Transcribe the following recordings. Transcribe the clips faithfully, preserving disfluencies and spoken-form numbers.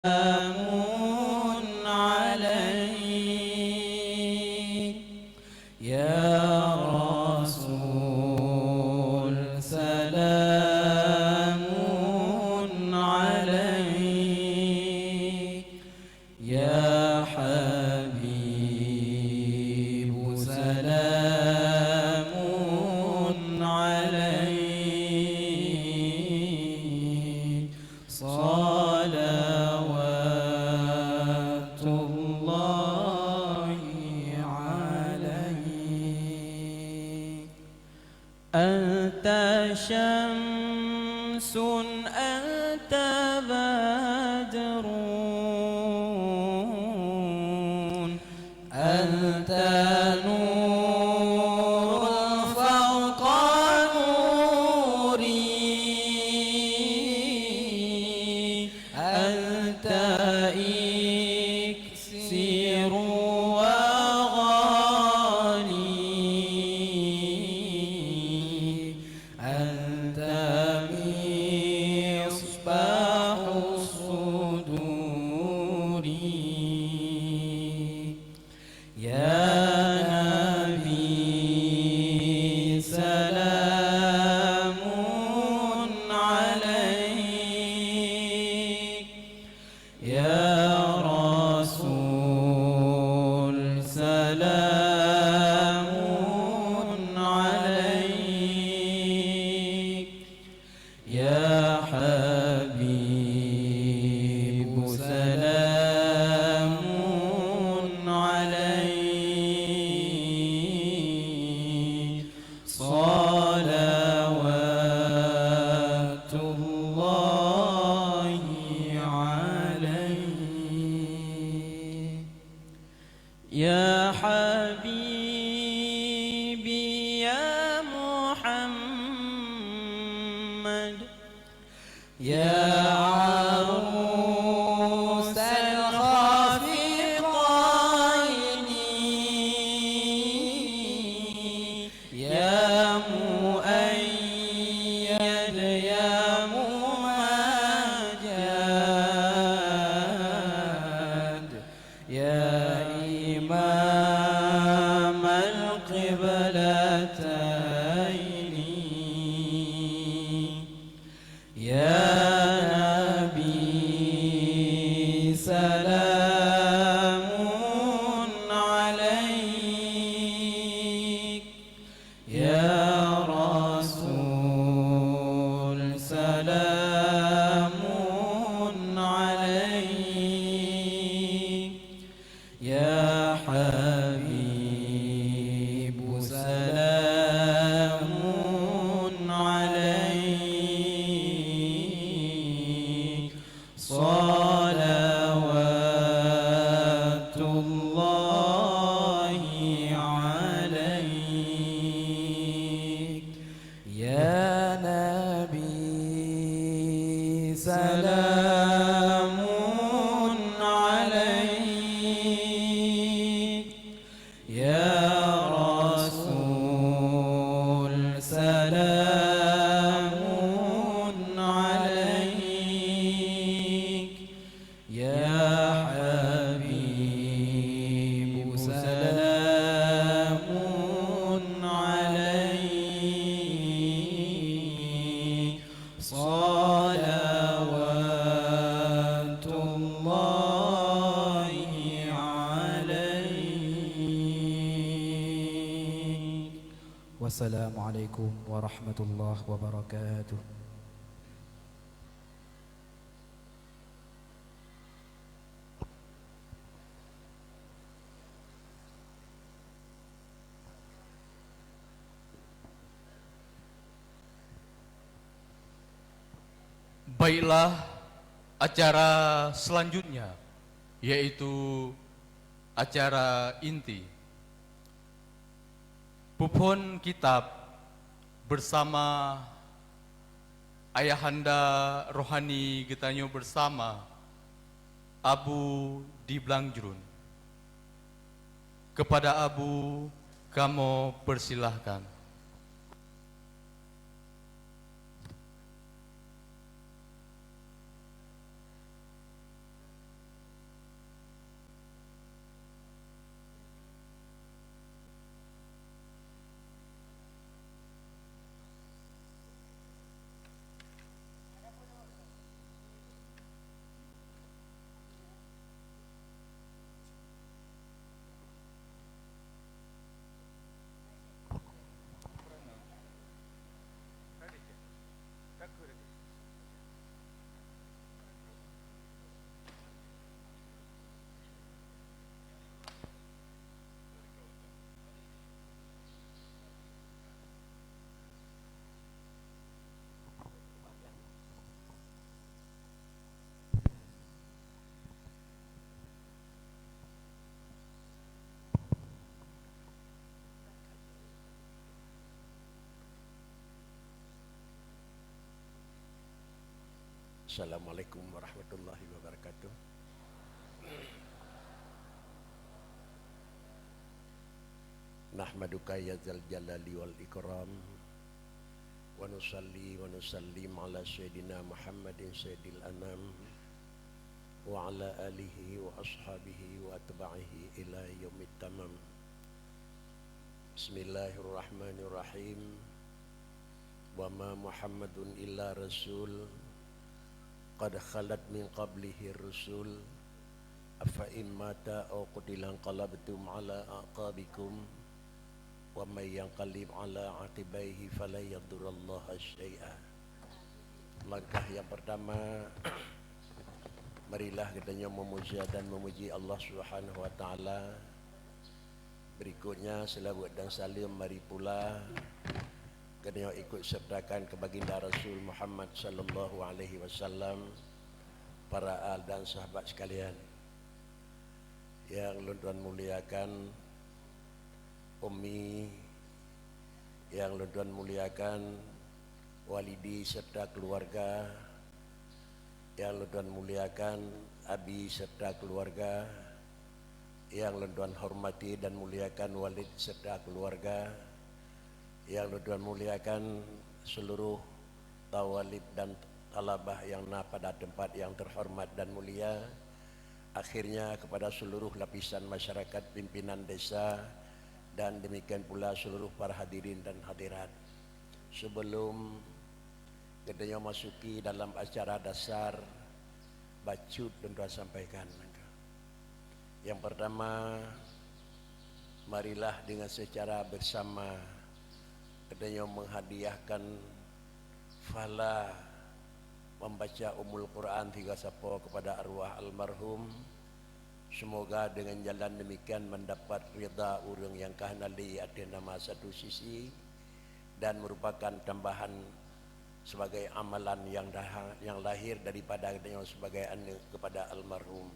سلام عليك يا رسول، سلام عليك يا حبيب، سلام عليك، صلوات الله عليك. أنت شمس، أنت بدر، أنت نور فوق نوري، أنت إكسير وغالي، أنت مصباح الصدور. يا نبي سلام عليك، يا رسول سلام عليك، يا حبيب سلام عليك، صلوات الله عليك. يا حبيبي يا محمد، يا عروس الخافقين، يا مؤيد يا ممجد، يا إمام القبلتين، يا نبي سلام عليك، يا رسول سلام عليك، يا حبيب سلام عليك، صلوات الله عليك. يا نبي سلام عليك، يا رسول سلام عليك، يا حبيب سلام عليك، صلوات الله عليك. والسلام عليكم ورحمة الله وبركاته. Baiklah, acara selanjutnya, yaitu acara inti. Peuphon kitab bersama ayahanda rohani geutanyoe bersama Abu di Blangjruen. Kepada Abu kamoe persilahkan. Assalamualaikum warahmatullahi wabarakatuh. Nahmaduka ya dzal jalali wal ikram, wa nusalli wa nusallim ala sayyidina Muhammadin sayyidil anam, wa ala alihi wa ashabihi wa atba'ihi ila yaumit tamam. Bismillahirrahmanirrahim. Wa ma Muhammadun illa rasul, qad khalat min qablihi rusul, afa in mata aw qutila inqalabtum ala aqabikum, wa may yanqalib ala aqibaihi falan yadurrallaha syai'a. Langkah yang pertama, marilah geutanyoe memuja dan memuji Allah Subhanahu wa Taala. Berikutnya, selawat dan salam mari pula geutanyoe ikut sertakan keu Baginda Rasul Muhammad sallallahu alaihi wasallam, para al dan sahabat sekalian. Yang lôn tuan muliakan, Ummi, yang lôn tuan muliakan, Walidi serta keluarga, yang lôn tuan muliakan, Abi serta keluarga, yang lôn tuan hormati dan muliakan, Walid serta keluarga, yang lôn tuan muliakan, seluruh tawalib dan talabah yang na pada tempat yang terhormat dan mulia, akhirnya kepada seluruh lapisan masyarakat, pimpinan desa, dan demikian pula seluruh para hadirin dan hadirat. Sebelum geutanyoe masuki dalam acara dasar, bacut lôn tuan sampaikan. Yang pertama, marilah dengan secara bersama geutanyoe menghadiahkan pahala membaca Ummul Quran tiga sapo kepada arwah almarhum. Semoga dengan jalan demikian mendapat ridha ureuëng nyang ka hana lé ateueh nama satu sisi, dan merupakan tambahan sebagai amalan yang dah, yang lahir daripada geutanyoe sebagai aneuk kepada almarhum.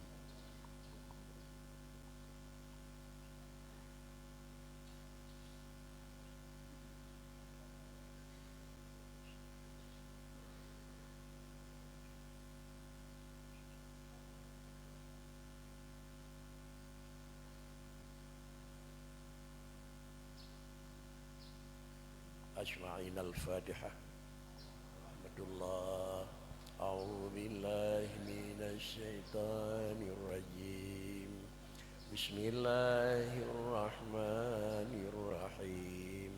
أجمعين. الفاتحة. ورحمة الله. أعوذ بالله من الشيطان الرجيم. بسم الله الرحمن الرحيم.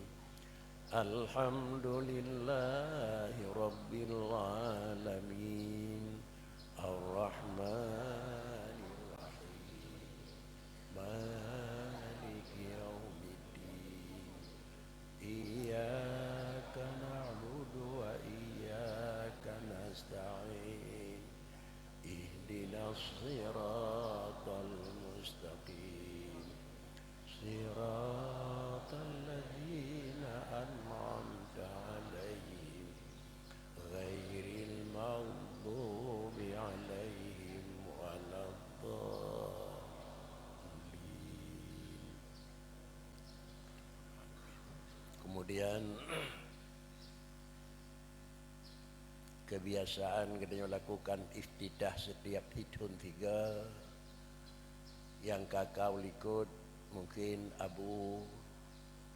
الحمد لله رب العالمين. الرحمن الرحيم. مالك يوم الدين. إياك نعبد وإياك نستعين. اهدنا الصراط المستقيم. صراط الذين أنعمت عليهم. غير المغضوب عليهم ولا الضالين. Kemudian, kebiasaan geutanyoe lakukan iftitah setiap thon tiga. Nyang ka ka u likot, mungkin Abu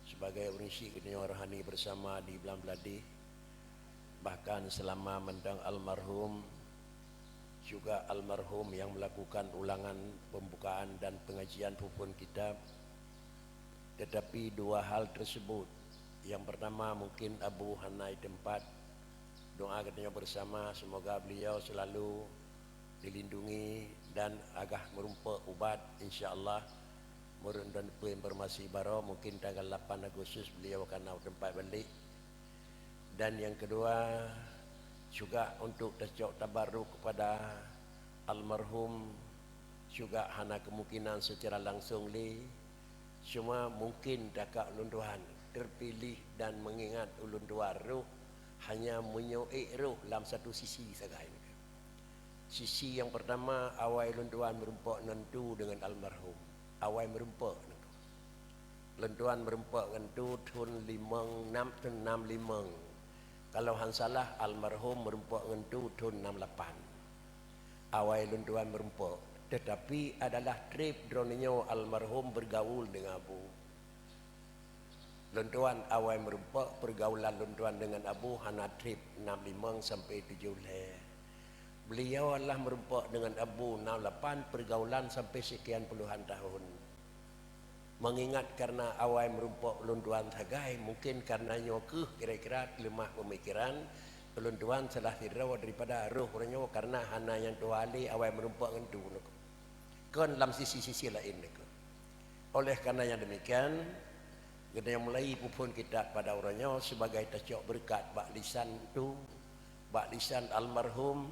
sebagai ureuëng syiek geutanyoe rohani bersama di Blang Bladeh. Bahkan selama mantong almarhum, juga almarhum yang melakukan ulangan pembukaan dan pengajian phon-phon kitab. Tetapi dua hal tersebut, yang pertama mungkin Abu hana i teumpat. Doa geutanyoe bersama, semoga beliau selalu dilindungi dan agah meurumpok ubat, insya Allah. Meureueng dan peue informasi baroe, mungkin tanggal lapan Agustus beliau akan na u teumpat balik. Dan yang kedua, juga untuk tacok tabaruk kepada almarhum, juga hana kemungkinan secara langsung lé, cuma mungkin takak ulôn tuan terpilih dan mengingat ulôn tuan roh hanya meunyoe ék roh lam satu sisi sagai. Sisi yang pertama, awai lôn tuan meurumpok ngon tu deungon almarhum. Awai meurumpok ngon tu. Lôn tuan meurumpok ngon tu thon limong nam, thon nam limong. Kalau han salah, almarhum meurumpok ngon tu thon nam lapan. Awai lôn tuan meurumpok, tetapi adalah treb droeneuh nyoe almarhum bergaul dengan Abu. Lôn tuan awai meurumpok, pergaulan lôn tuan dengan Abu hana treb nam limong sampai tujoh lhèe. Beliau adalah meurumpok dengan Abu nam lapan, pergaulan sampai sekian puluhan tahun. Mengingat karena awai meurumpok lôn tuan sagai, mungkin karena nyoe kheueh kira-kira leumah pemikiran lôn tuan salah sidroe daripada roh uroe nyoe karena hana nyang tuha lé awai meurumpok ngon tu niko. Kon lam sisi-sisi laén niko. Oleh karena nyang demikian, geutanyoe mulai peuphon kitab pada uroe nyoe sibagai tacok beureukat bak lisan tu, bak lisan almarhum,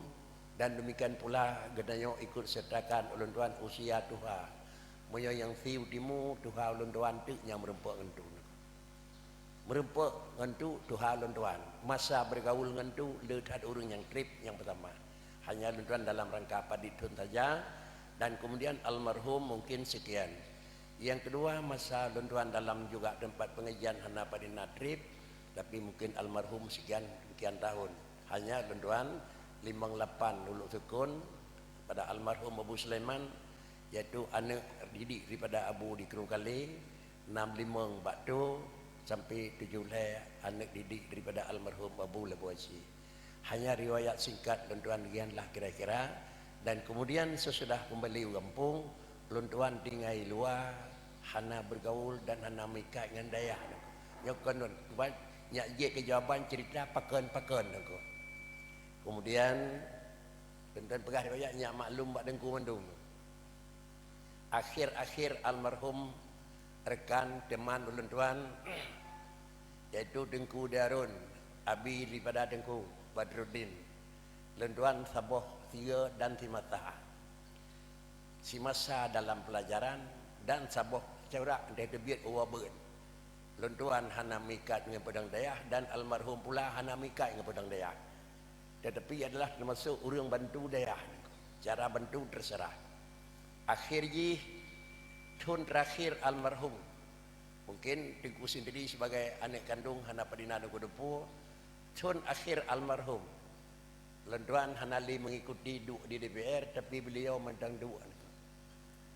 dan demikian pula geutanyoe ikut sertakan ulôn tuan usia tuha. Meunyoe nyang siu timu tuha ulôn tuan teuk nyang meurumpok ngon tu. Meurumpok ngon tu tuha ulôn tuan. Masa bergaul ngon tu le that ureuëng nyang treb nyang pertama. Hanya lôn tuan dalam rangka padit thon saja dan kemudian almarhum mungkin sekian. Yang kedua, masa lôn tuan dalam juga tempat pengajian hana padit na treb, tapi mungkin almarhum sekian sekian tahun. Hanya lôn tuan limong lapan uluk sukon pada almarhum Abu Sulaiman, yaitu aneuk didik daripada Abu di Krueng Kalé, nam limong bak tu sampai tujoh lhèe aneuk didik daripada almarhum Abu Labuan Syih. Hanya riwayat singkat lôn tuan gian lah kira-kira, dan kemudian sesudah kembali u gampông, lôn tuan tinggai luwa hana bergaul dan hana meuikat ngon dayah. Nyoe kon lôn tuan nyak jeuet keu jawaban cerita pakon-pakon nyoe. Kemudian lôn tuan peugah riwayat nyak maklum bak teungku mandum. Akhir-akhir almarhum rekan teman ulôn tuan, yaitu Teungku Darun, abi daripada Teungku Badruddin. Lôn tuan saboh sie dan simasa. Simasa dalam pelajaran dan saboh corak deh teubiet uwa beuet. Lôn tuan hana meuikat ngon peudong dayah dan almarhum pula hana meuikat ngon peudong dayah. Tetapi adalah termasuk ureuëng bantu dayah. Cara bantu terserah. Akhir jih, thon terakhir almarhum. Mungkin Teungku sendiri sebagai aneuk kandung hana padina Teungku Depu. Thon akhir almarhum. Lôn tuan hana lé mengikuti duek di D P R, tapi beliau mantong duek.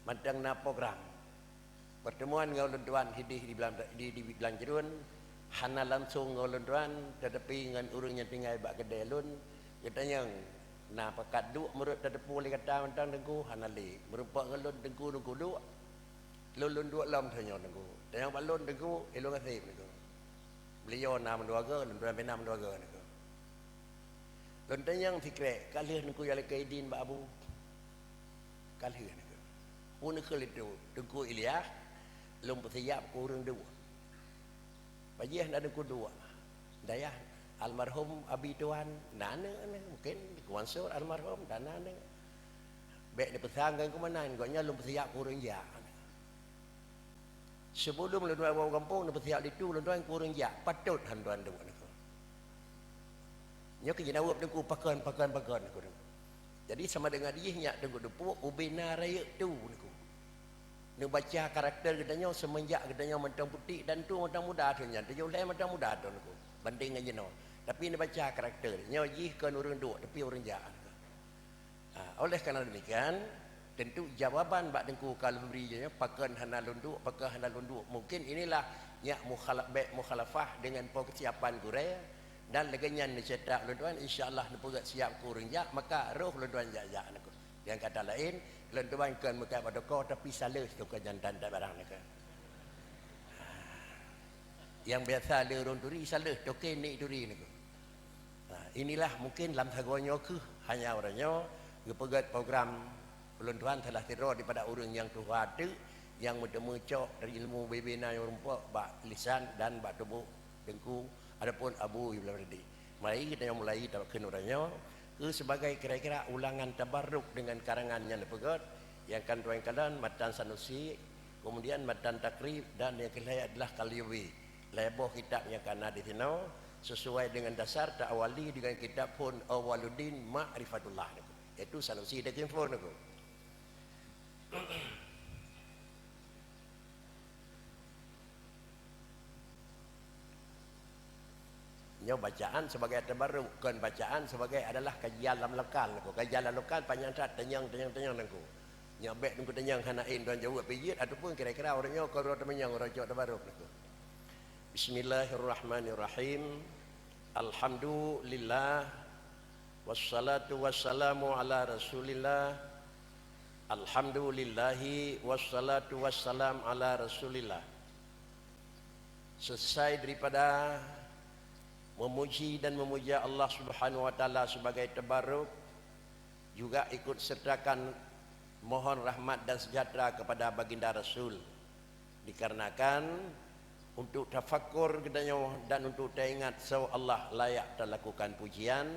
Mantong na program. Pertemuan ngon lôn tuan hidih di Blang, di, di Blang Jerun, hana langsung ngon lôn tuan, tetapi ngon ureuëng nyang tinggai bak keudè lôn, geutanyong, na pakat duek meurot tateupeue lé gata mantong Teungku, hana lé. Meurumpok ngon lôn Teungku, Teungku duek. Lôn, lôn duek lom tanyoe Teungku. Tanyong bak lôn Teungku, eh, lôn gaseb Teungku. Beliau na meudua goe, lôn tuan pih na meudua goe Teungku. Lôn tanyong sikrek, ka lheueh Teungku jak lakée idin bak Abu? Ka lheueh Teungku. Peue neukheun lé Teungku Ilyas, lôn peusiap keu ureuëng dua. Bajih na Teungku dua. Dayah almarhum abi tuan, na aneuk, mungkin Teungku Mansur almarhum, dan na aneuk. Bék neupeusan ngon keumanan, gobnyan lôn peusiap keu ureuëng jak. Sibeulom lôn tuan bak gampông, neupeusiap ditu, lôn tuan keu ureuëng jak, patot han tuan duek Teungku. Nyoe keuh jeuet jaweueb Teungku, pakon, pakon, pakon Teungku. Jadi sama deungon jih nyak Teungku Depu, ubena rayeuk tu Teungku. Neubaca karakter geutanyoe seumeunjak geutanyoe mantong putéh dan tu mantong muda thon nyan, tujoh lhèe mantong muda thon Teungku, bandeng ngon jinoe. Tapi neubaca karakter, nyoe jih kon ureuëng duek, tapi ureuëng jak Teungku. Ha, oleh karena demikian, tentu jawaban bak Teungku ka lôn bri jih nyoe, pakon hana lôn duek, pakon hana lôn duek. Mungkin inilah nyak mukhala-, bék mukhalafah dengan persiapan gurée, dan lagée nyan neucetak lôn tuan, insya Allah neupeugét siap keu ureuëng jak, maka roh lôn tuan jak-jak Teungku. Nyang kata laén, lôn tuan kon meukat bak toko, tapi saleuh toko nyan dan barang Teungku. Nyang biasa le ureuëng turi, saleuh toke nik turi Teungku. Nah, inilah mungkin lam sagoe nyoe kheueh hanya uroe nyoe geupeugét program ulôn tuan salah sidroe daripada ureuëng nyang tuha teuk nyang meuteumé cok dari ilmu bubena nyang rumpok bak lisan dan bak tuboh Teungku ataupun Abu Ibrahim Radi. Mari geutanyoe mulai tabakeun uroe nyoe keu sebagai kira-kira ulangan tabarruk dengan karangan nyang neupeugét nyang kan tuan kalon matan Sanusi, kemudian matan Takrib dan nyang keulhèe adalah Kalyubi. Lhèe boh kitab nyang ka na disinoe, sesuai dengan dasar ta-awali dengan kitab phon Awaluddin Ma'rifatullah, yaitu Sanusi Daginfo Teungku. Nyoe bacaan sebagai tabarruk, kon bacaan sebagai adalah kajian lam lokal nangku. Kajian lam lokal panyang that tanyong, tanyong, tanyong nangku. Nyoe bèk nangku tanyong hana in tuan jaweueb pih jeuet ataupun kira-kira ureueng nyoe kon uroe teumanyong, uroe cok tabarruk nangku. Bismillahirrahmanirrahim. Alhamdulillah. Wassalatu wassalamu ala Rasulillah. Alhamdulillahi wassalatu wassalam ala Rasulillah. Selesai daripada memuji dan memuja Allah Subhanahu wa Taala sebagai tabarruk, juga ikut sertakan mohon rahmat dan sejahtera kepada Baginda Rasul. Dikarenakan untuk tafakur geutanyoe dan untuk taingat soe Allah layak talakukan pujian,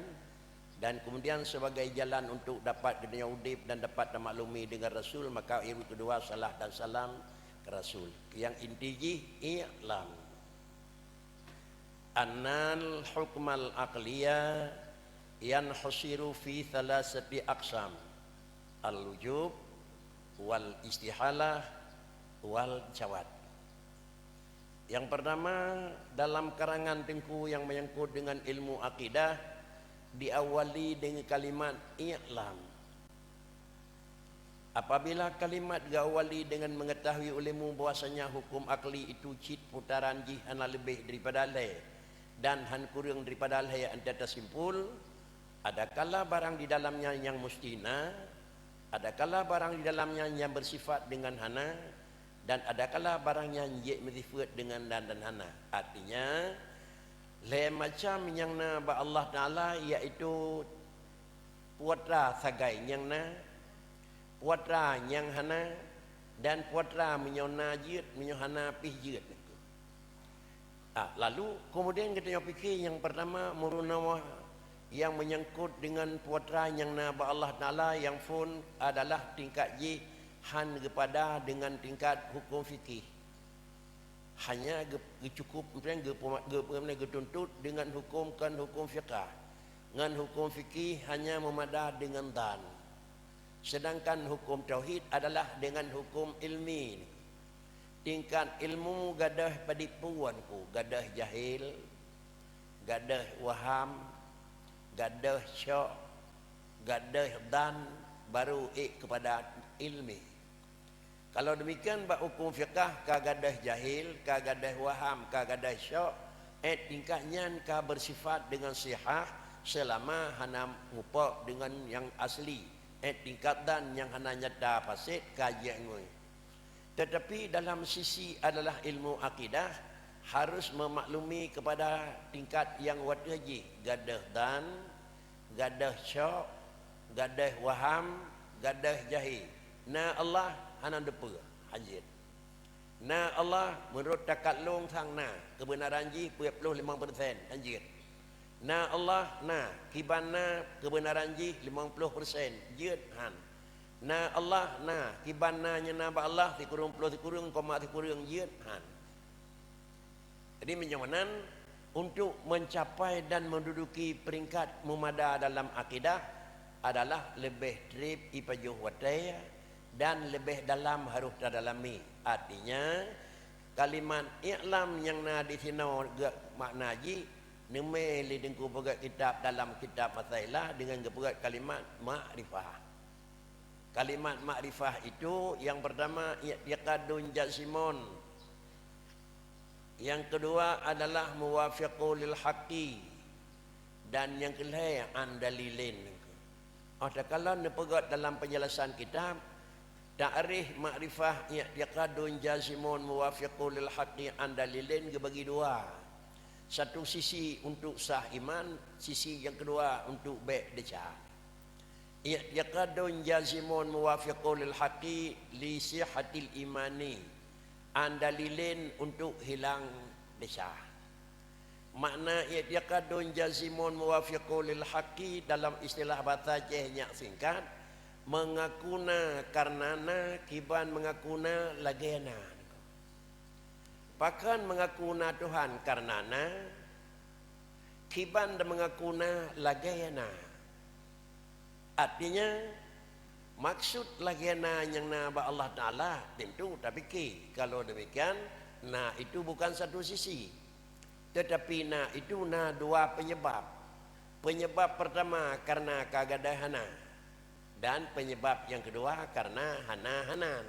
dan kemudian sebagai jalan untuk dapat geutanyoe udép dan dapat tamaklumi deungon Rasul, maka ureueng keudua salat dan salam keu Rasul. Nyang inti jih, i'lam annal hukmal aqliya yanhasiru fi thalathati aqsam, al-wujub, wal istihalah, wal jawaz. Yang pertama, dalam karangan Teungku yang menyangkut dengan ilmu akidah, diawali dengan kalimat i'lam. Apabila kalimat geuawali dengan mengetahui olehmu bahwasanya hukum akli itu cit putaran jih hana leubeh daripada lhèe dan han kureueng daripada lhèe, enta tasimpul, adakala barang di dalamnya nyang musti na, adakala barang di dalamnya nyang bersifat dengan hana, dan adakala barang nyang jeuet meusifeuet dengan dan, dan hana. Artinya, lhèe macam nyang na bak Allah Taala, yaitu putra sagai nyang na, putra nyang hana, dan putra meunyoe na jeuet, meunyoe hana pih jeuet. Ah, lalu kemudian geutanyoe pike nyang pertama, meurunoe nyang menyangkut dengan putra nyang na bak Allah Taala nyang phôn adalah tingkat jih han geupada dengan tingkat huköm fikih. Hanya geu-, geucukup, geu-, geutuntot dengan huköm, kon huköm fiqah. Ngon huköm fikih hanya meumada dengan dhan. Sedangkan huköm tauhid adalah dengan huköm ilmi. Tingkat ilmu gadôh padit peue nangku, gadôh jahil, gadôh waham, gadôh syok, gadôh dhan, baru ék keupada ilmi. Kalau demikian, bak huköm fiqah ka gadôh jahil, ka gadôh waham, ka gadôh syok, eh, tingkat nyan ka bersifat dengan sihah selama hana mupok dengan nyang asli, eh, tingkat dhan nyang hana nyata fasid ka jiék ngui. Tetapi dalam sisi adalah ilmu akidah, harus memaklumi kepada tingkat nyang watèe jih gadôh dhan, gadôh syok, gadôh waham, gadôh jahil. Na Allah hana deupeue, hanjeuet. Na Allah meunurot takalon sang na, keubeunaran jih peuet ploh limong persen, hanjeuet. Na Allah na, kiban na, keubeunaran jih limong ploh persen, jeuet, han. Na Allah na, kiban na nyang na bak Allah sikureueng ploh sikureueng koma sikureueng, jeuet, han. Jadi, meunyoe meunan, untuk mencapai dan menduduki peringkat meumada dalam akidah adalah leubeh trép ipajoh watèe dan leubeh dalam harôh tadalami. Artinya, kalimat i'lam nyang na disinoe geumakna jih neumé lé Teungku peugöt kitab dalam kitab Masailah deungon geupeugöt kalimat makrifah. Kalimat makrifah itu, yang pertama, i'tiqadun jazimun. Yang kedua adalah muwafiqu lil haqqi. Dan yang kelhèe, an dalilin. Oh, takalon neupeugöt dalam penjelasan kitab, ta'rif makrifah i'tiqadun jazimun muwafiqu lil haqqi an dalilin geubagi dua. Satu sisi untuk sah iman, sisi yang kedua untuk bèk desya. I'tiqadun jazimun muwafiqun lil haqqi li sihhatil imani, an dalilin untuk hilang desya. Makna i'tiqadun jazimun muwafiqun lil haqqi dalam istilah basa Aceh nyak singkat, meungaku na kareuna na, kiban meungaku na lagèe na. Pakon meungaku na Tuhan kareuna na, kiban dan meungaku na lagèe na. Artinya, maksud lagèe na nyang na bak Allah Taala, tentu tapike. Kalau demikian, na itu bukan satu sisi. Tetapi na itu na dua penyebab. Penyebab pertama karena ka gadôh hana, dan penyebab yang kedua karena hana-hana.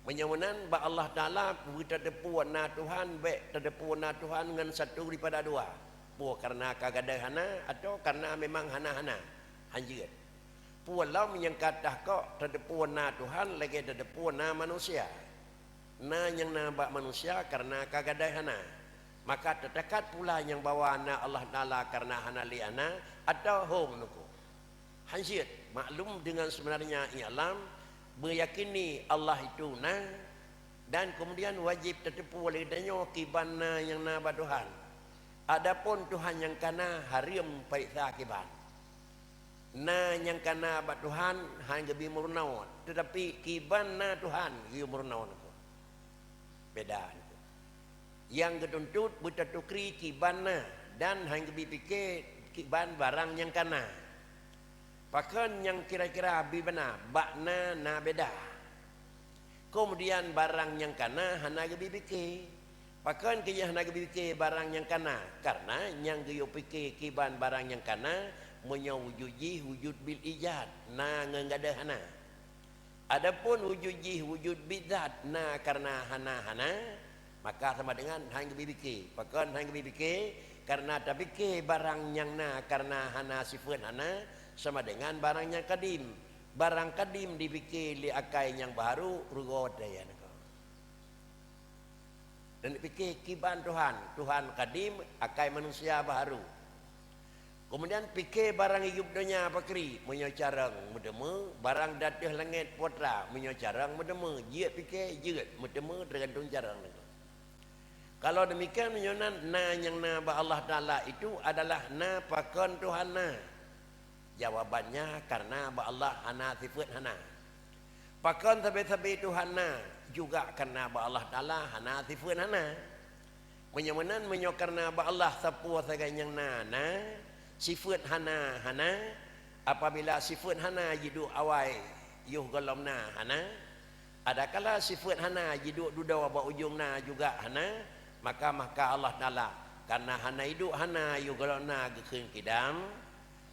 Meunyoe meunan, bak Allah Taala beutateupeue na Tuhan, bék tateupeue na Tuhan ngon satu daripada dua. Peue karena ka gadôh hana atau karena memang hana-hana? Hanjeuet. Peue lom nyang ka tahkok tateupeue na Tuhan lagée tateupeue na manusia? Na nyang na bak manusia karena ka gadôh hana. Maka tatakat pula nyang bahwa na Allah Taala karena hana lé hana atau hom neuko? Hanjeuet, maklum dengan sebenarnya, i'lam, meyakini Allah itu na, dan kemudian wajéb tateupeue lé geutanyoe kiban na nyang na bak Tuhan. Adapun Tuhan nyang ka na, hareuem pareksa kiban. Na nyang ka na bak Tuhan hana geubi meurunoe, teutapi kiban na Tuhan geuyue meurunoe neuko. Beda neuko. Nyang geutuntot beutatukri kiban na dan hana geubi pike kiban barang nyang ka na. Pakon nyang kira-kira bi bana bak na na beda. Keumudian barang nyang ka na hana geubi pike. Pakon keu jih hana geubi pike barang nyang ka na? Kareuna nyang geuyue pike kiban barang nyang ka na, meunyoe wujud jih wujud bil ijad, na ngon gadôh hana. Adapun wujud jih wujud bidzat na kareuna hana-hana, maka sama dengan hana geubi pike. Pakon hana geubi pike? Kareuna tapike barang nyang na kareuna hana sifeuet hana, sama dengan barang nyang kadim. Barang kadim dipike lé akai nyang baharu, rugoe teuh nyan. Dan pike kiban Tuhan, Tuhan kadim, akai manusia baharu. Keumudian pike barang hidup donya pakri, meunyoe carông meuteumé, barang di ateueh langét putra, meunyoe carông meuteumé, jeuet pike, jeuet meuteumé, teugantung carông. Kalau demikian, meunyoe nan na nyang na bak Allah Taala itu adalah na pakon Tuhan na. Jawabannya, karena bak Allah hana sifeuet hana. Pakon sabe-sabe Tuhan na, juga karena bak Allah Taala hana sifeuet hana. Meunyoe meunan, meunyoe karena bak Allah sapeue sagai nyang na, na, sifeuet hana, hana, apabila sifeuet hana jiduek awai yoh gohlom na, hana, adakala sifeuet hana jiduek dudoe bak ujong na juga hana, maka, maka Allah Taala, karena hana iduek hana yoh gohlom na geukheun kidam,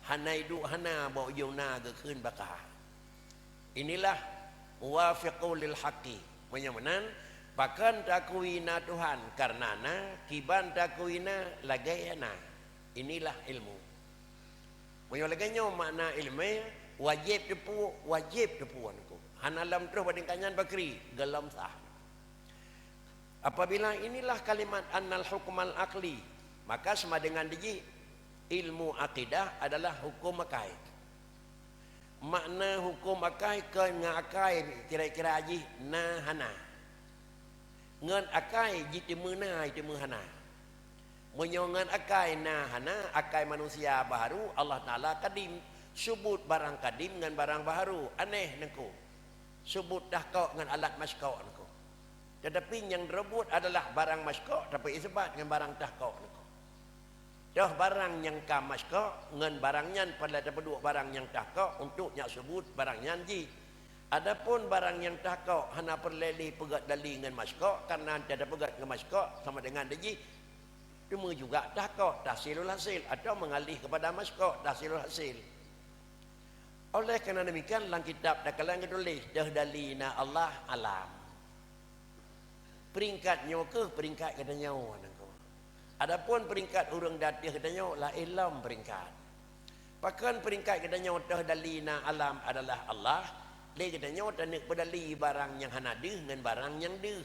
hana iduek hana bak ujong na geukheun baka. Inilah muwafiqul lil haqqi. Meunyoe meunan, pakon takui na Tuhan karena na, kiban takui na lagée na. Inilah ilmu. Meunyoe lagée nyoe makna ilmu, wajéb teupeue, wajéb teupeue neuko. Hana lom troh bandingkan nyan bakri, gohlom sah. Apabila inilah kalimat annal hukmal aqli, maka sama dengan dijih ilmu akidah adalah hukum akai. Makna hukum akai kon ngon akai kira-kira jih na hana. Ngon akai jiteumé na, jiteumé hana. Meunyoe ngon akai na hana, akai manusia baharu, Allah Taala kadim. Subut barang kadim ngon barang baharu, aneh neuko. Subut tahkok ngon alat maskok neuko. Tetapi nyang direubot adalah barang maskok, tapi isbat ngon barang tahkok neuko. Toh barang nyang ka maskok ngon barang nyan padahai tapeuduek barang nyang tahkok untuk nyak subut barang nyan jih. Adapun barang nyang tahkok hana peureulée lé peugét dali ngon maskok, kareuna enta tapeugét ngon maskok sama dengan dijih teumé juga tahkok, tahsilul hasil, atau mengalih kepada maskok, tahsilul hasil. Oleh karena demikian, lam kitab takalon geutuléh, "Teuh dali na Allah, alam." Peringkat nyoe keuh peringkat geutanyoe, Teungku. Adapun peringkat ureuëng di ateueh geutanyoe laén lom peringkat. Pakon peringkat geutanyoe teuh dali na alam adalah Allah, lé geutanyoe taneuk peudali barang nyang hana deuh ngon barang nyang deuh.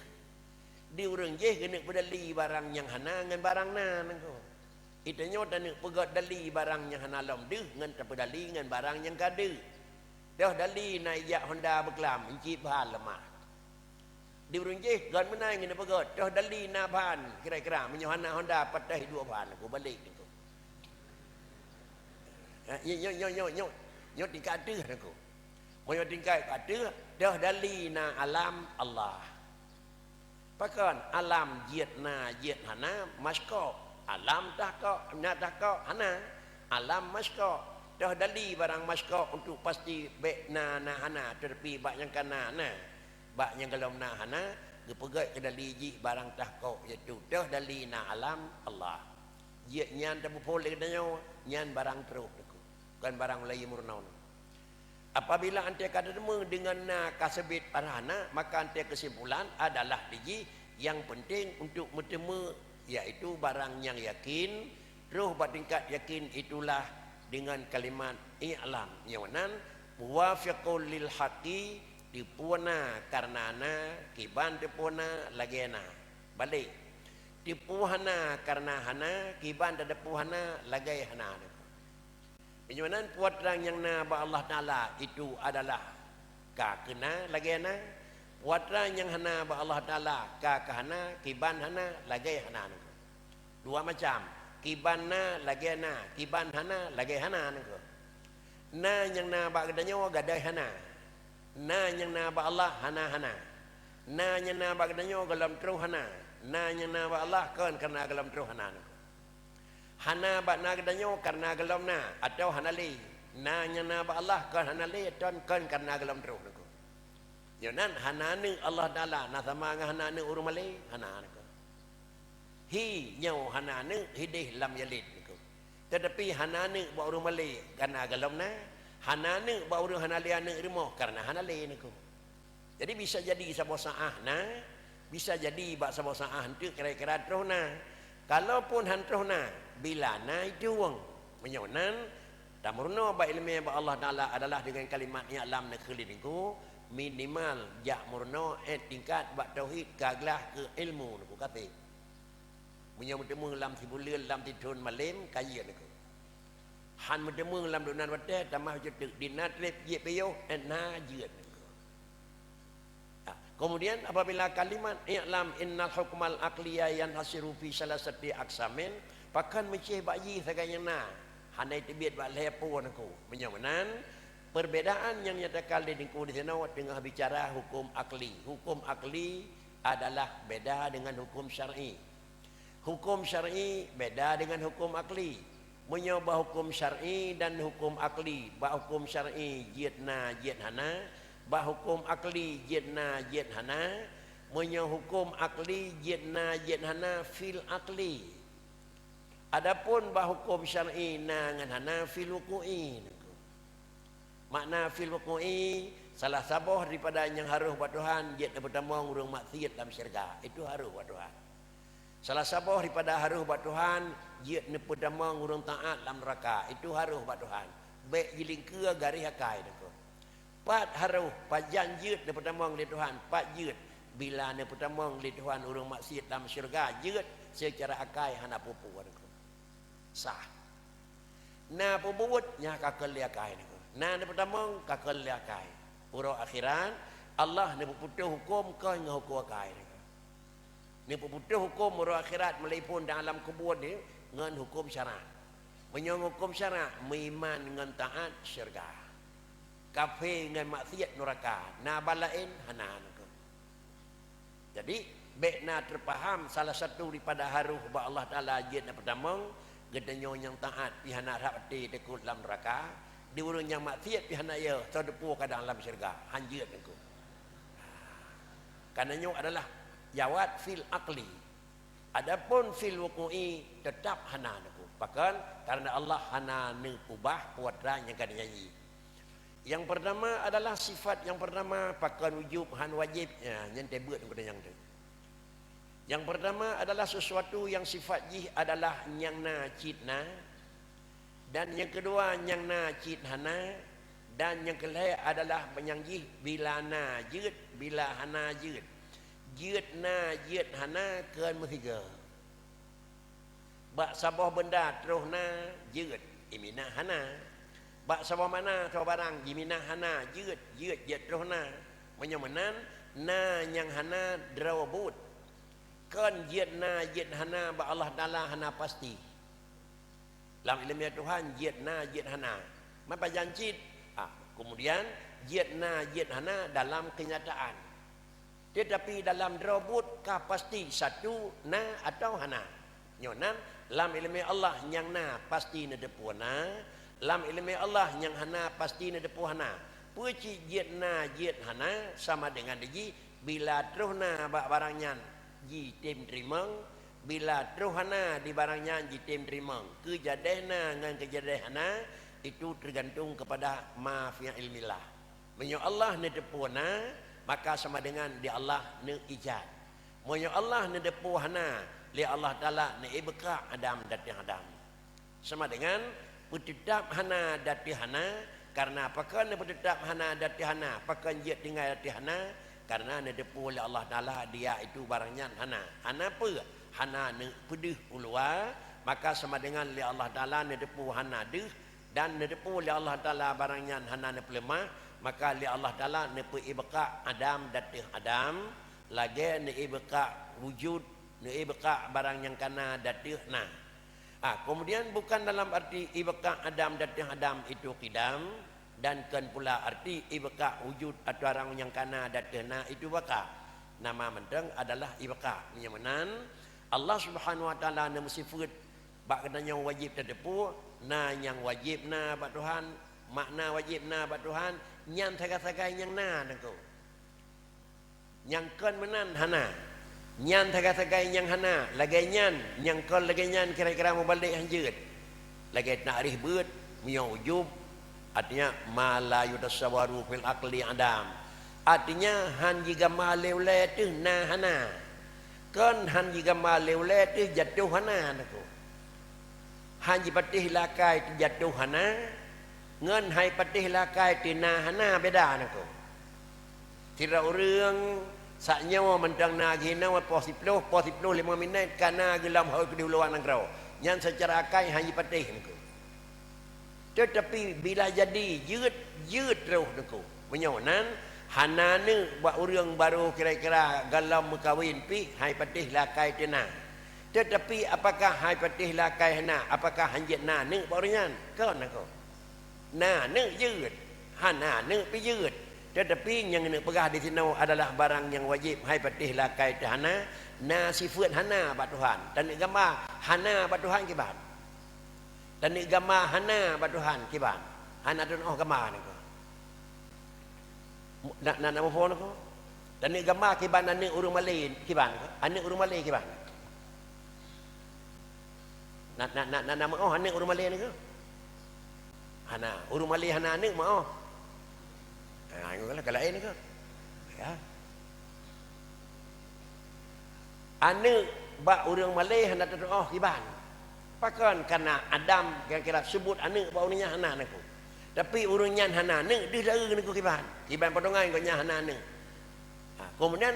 Di ureuëng jéh geuneuk peudali barang nyang hana ngon barang na, Teungku. Geutanyoe taneuk peugét dali barang nyang hana lom deuh ngon tapeudali ngon barang nyang ka deuh. Teuh dali na ijak honda beuklam, incit ban leumah. Di ureuëng jéh, gét meunan geuneuk peugét, teuh dali na ban, kira-kira meunyoe hana honda, patéh duek ban, Teungku, balek, Teungku. Ha, nyoe, nyoe, nyoe tingkat ateueh, Teungku. Meunyoe tingkat ateueh, teuh dali na alam Allah. Pakon alam jeuet na, jeuet hana, maskok. Alam tahkok, na tahkok, hana. Alam maskok. Teuh dali barang maskok untuk pasti bék na, na hana, teutapi bak nyang ka na, na. Bak nyang gohlom na hana, Geupeugét keu dali jih barang tahkok, yaitu toh dali na alam Allah. Jeuet nyan tapeuphon lé geutanyoe, nyan barang troh Teungku, kon barang laén meurunoe. Apabila anté ka teuteumé deungon na ka seubiet padahai hana, maka anté keusimpulan adalah di jih nyang peunteng untuk meuteumé, yaitu barang nyang yakin, troh bak tingkat yakin itulah deungon kalimat i'lam, nyoe nan muwafiqul lil haqqi, teupeu na kareuna na, kiban teupeu na lagée na. Balék, teupeu hana kareuna hana, kiban tateupeu hana lagée hana. Meunyoe nan peue atra nyang na bak Allah Taala itu adalah ka keuna lagée na, peue atra nyang hana bak Allah Taala ka keuhana, kiban hana lagée hana nangko. Dua macam, kiban na lagée na, kiban hana lagée hana nangko. Na nyang na bak geutanyoe gadôh hana. Na nyang na bak Allah hana-hana. Na nyang na bak geutanyoe gohlom troh hana. Na nyang na bak Allah kon kareuna gohlom troh hana nangko. Hana bak na geutanyoe kareuna gohlom na, atawa hana lé. Na nyang na bak Allah kon hana lé, ton kon kareuna gohlom troh nangko. Nyoe nan hana aneuk Allah Taala na sama ngon hana aneuk ureuëng malée, hana nangko. Hi nyoe hana aneuk, hideh lam yalid nangko. Teutapi hana aneuk bak ureuëng malée kareuna gohlom na, hana aneuk bak ureuëng hana lé aneuk rumoh kareuna hana lé nangko. Jadi bisa jadi saboh saáh na, bisa jadi bak saboh saáh eunteuk kira-kira troh na. Kalaupun han troh na, bila na itu wong. Meunyoe nan, tameurunoe bak iéleumé bak Allah Taala adalah deungon kalimat i'lam nangko lé nangko, minimal jak meurunoe ék tingkat bak tauhid ka glah keu ilmu nangko katé. Meunyoe meuteumé lam sibuleuen, lam sithon malém, ka jeuet nangko. Han meuteumé lam dua nan watée, tamah jeuet teuk di na treb jeuet piôh, ék na jeuet nangko. Ha, kemudian apabila kalimat i'lam innal hukmal aqliya yanhasiru fi salasati aqsamin, pakon meucéh bak jih sagai nyang na, hana teubiet bak lhée peue nangko. Meunyoe meunan, perbedaan nyang nyatakan lé nangko di sinoe teungoh bicara hukum akli. Hukum akli adalah beda dengan hukum syar'i. Hukum syar'i beda dengan hukum akli. Meunyoe bak hukum syar'i dan hukum akli, bak hukum syar'i jeuet na jeuet hana, bak hukum akli jeuet na jeuet hana, meunyoe hukum akli jeuet na jeuet hana fil akli. Adapun bak hukum syar'i na ngon hana fil wuqu'i. Makna fil wuqu'i, salah saboh daripada nyang harôh bak Tuhan jeuet neupeutamong ureuëng maksiet lam syeuruga. Itu harôh bak Tuhan. Salah saboh daripada harôh bak Tuhan jeuet neupeutamong ureuëng taát lam neuraka. Itu harôh bak Tuhan. Bék jilingkeue garéh akai nangko. Pat harôh, pajan jeuet neupeutamong lé Tuhan, pat jeuet bila neupeutamong lé Tuhan ureuëng maksiet lam syeuruga jeuet seucara akai hana peue-peue nangko. Sah. Na peubuet nyang ka keu lé akai nangko. Na neupeutamong ka keu lé akai. Uroe akhirat, Allah neupeuputôh huköm kon ngon huköm akai nangko. Neupeuputôh huköm uroe akhirat meulipon dan alam kubur nyoe ngon huköm syara. Meunyoe ngon huköm syara, meuiman ngon taát syeuruga. Kafé ngon maksiet neuraka, na ba laén hana nangko. Jadi, bék na teupaham salah satu daripada harôh bak Allah Taala jeuet neupeutamong, geutanyoe nyang taát pih hana rhab até takot lam neuraka, di ureuëng nyang maksiet pih hana yö, soe teupeu kadang lam syeuruga, han jeuet nangko. Karena nyoe adalah jawab fil akli. Adapun fil wuqu'i teutap hana nangko. Pakon? Karena Allah hana neupeubah peue atra nyang ka neujanji. Nyang peurtama adalah sifat nyang peurtama pakon ujub han wajéb, ya, nyan teubiet geutanyoe nyan teuh. Nyang peurtama adalah sesuatu nyang sifat jih adalah nyang na cit na, dan nyang keudua nyang na cit hana, dan nyang keulhée adalah nyang jih bila na jeuet, bila hana jeuet. Jeuet na jeuet hana kon meusigoe. Bak saboh beunda troh na jeuet, iminan hana. Bak saboh makna saboh barang jiminan hana jeuet, jeuet jeuet troh na. Meunyoe meunan, na nyang hana droe buet. Kon jeuet na jeuet hana bak Allah Taala hana pasti. Lam iéleumé Tuhan jeuet na jeuet hana. Meupajan cit, ah, kemudian jeuet na jeuet hana dalam keunyataan. Teutapi dalam droe buet ka pasti satu na atawa hana. Nyoe nan, lam iéleumé Allah nyang na pasti neuteupeue na, lam iéleumé Allah nyang hana pasti neuteupeue hana. Peue cit jeuet na jeuet hana sama deungon di jih, bila troh na bak barang nyan jitem teurimong, bila troh hana di barang nyan jitem teurimong. Keujadeh na ngon keujadeh hana, itu teugantung keupada ma fi ilmillah. Meunyoe Allah neuteupeue na, maka sama deungon di Allah neuijad. Meunyoe Allah neuteupeue hana, lé Allah Taala neuibeuka adam dan adam. Sama deungon peuteutab hana dan teuh hana, kareuna pakon peuteutab hana dan teuh hana, pakon jeuet tinggai dan teuh hana, kareuna neuteupeue lé Allah Taala dia itu barang nyan hana. Hana peue? Hana neupeudeuh u luwa, maka sama deungon lé Allah Taala neuteupeue hana deuh, dan neuteupeue lé Allah Taala barang nyan hana neupeuleumah, maka lé Allah Taala neupeuibeuka adam dan teuh adam, lagée neuibeuka wujud, neuibeuka barang nyang kana dan teuh na. Ah, kemudian bukan dalam arti ibeuka adam dan teuh adam itu qidam, dan kon pula arti ibeuka wujud atau barang nyang kana dan teuh na itu baqa. Nama mantong adalah ibeuka. Meunyoe meunan, Allah Subhanahu Wa Taala neumeusifeuet bak geutanyoe wajéb tateupeue, na nyang wajéb na bak Tuhan, makna wajéb na bak Tuhan, nyan sagai-sagai nyang na, Teungku. Nyang kon meunan hana. Nyan sagai-sagai nyang hana. Lagée nyan, nyang kon lagée nyan kira-kira mubalek hanjeuet. Lagée takrif beuet, meunyoe ujub, artinya ma la yutasawwaru fil aqli adam. Artinya, han jigama lé ulée teuh na hana. Kon han jigama lé ulée teuh jatoh hana, Teungku. Han jipatéh lakai teuh jatoh hana, ngon han jipatéh lakai teuh na hana beda, Teungku. Sidroe ureuëng sak nyoe mantong na geuhinoe poh siploh, poh siploh limong minét ka na geulam hôi keudeh u luwa nanggroe. Nyan seucara akai han jipatéh, Teungku. Teutapi bila jadi jeuet, jeuet troh, Teungku. Meunyoe nan, hana neuk bak ureuëng barô kira-kira gohlom meukawen pih han jipatéh lakai teuh na. Teutapi apakah han jipatéh lakai hana? Apakah han jeuet na neuk bak ureuëng nyan? Kon, Teungku. Na neuk jeuet, hana neuk pih jeuet. Teutapi nyang neuk peugah di sinoe adalah barang nyang wajéb han jipatéh lakai teuh hana, na sifeuet hana bak Tuhan. Taneuk gama hana bak Tuhan kiban. Taneuk gama hana bak Tuhan kiban. Hana teunoh gama, Teungku. Na, na, na muphom, Teungku? Taneuk gama kiban aneuk ureuëng malée kiban, Teungku? Aneuk ureuëng malée kiban. Na, na, na, na, na meuoh aneuk ureuëng malée, Teungku? Hana. Ureuëng malée hana aneuk meuoh. Ha, nyoe lah ka laén, Teungku. Ya. Aneuk bak ureuëng malée hana teutuoh kiban. Pakon? Kareuna Adam kira-kira seubut aneuk bak ureuëng nyan hana, Teungku. Tapi ureuëng nyan hana aneuk deuh dara, Teungku, kiban. Kiban potongan gobnyan hana aneuk. Ha, kemudian,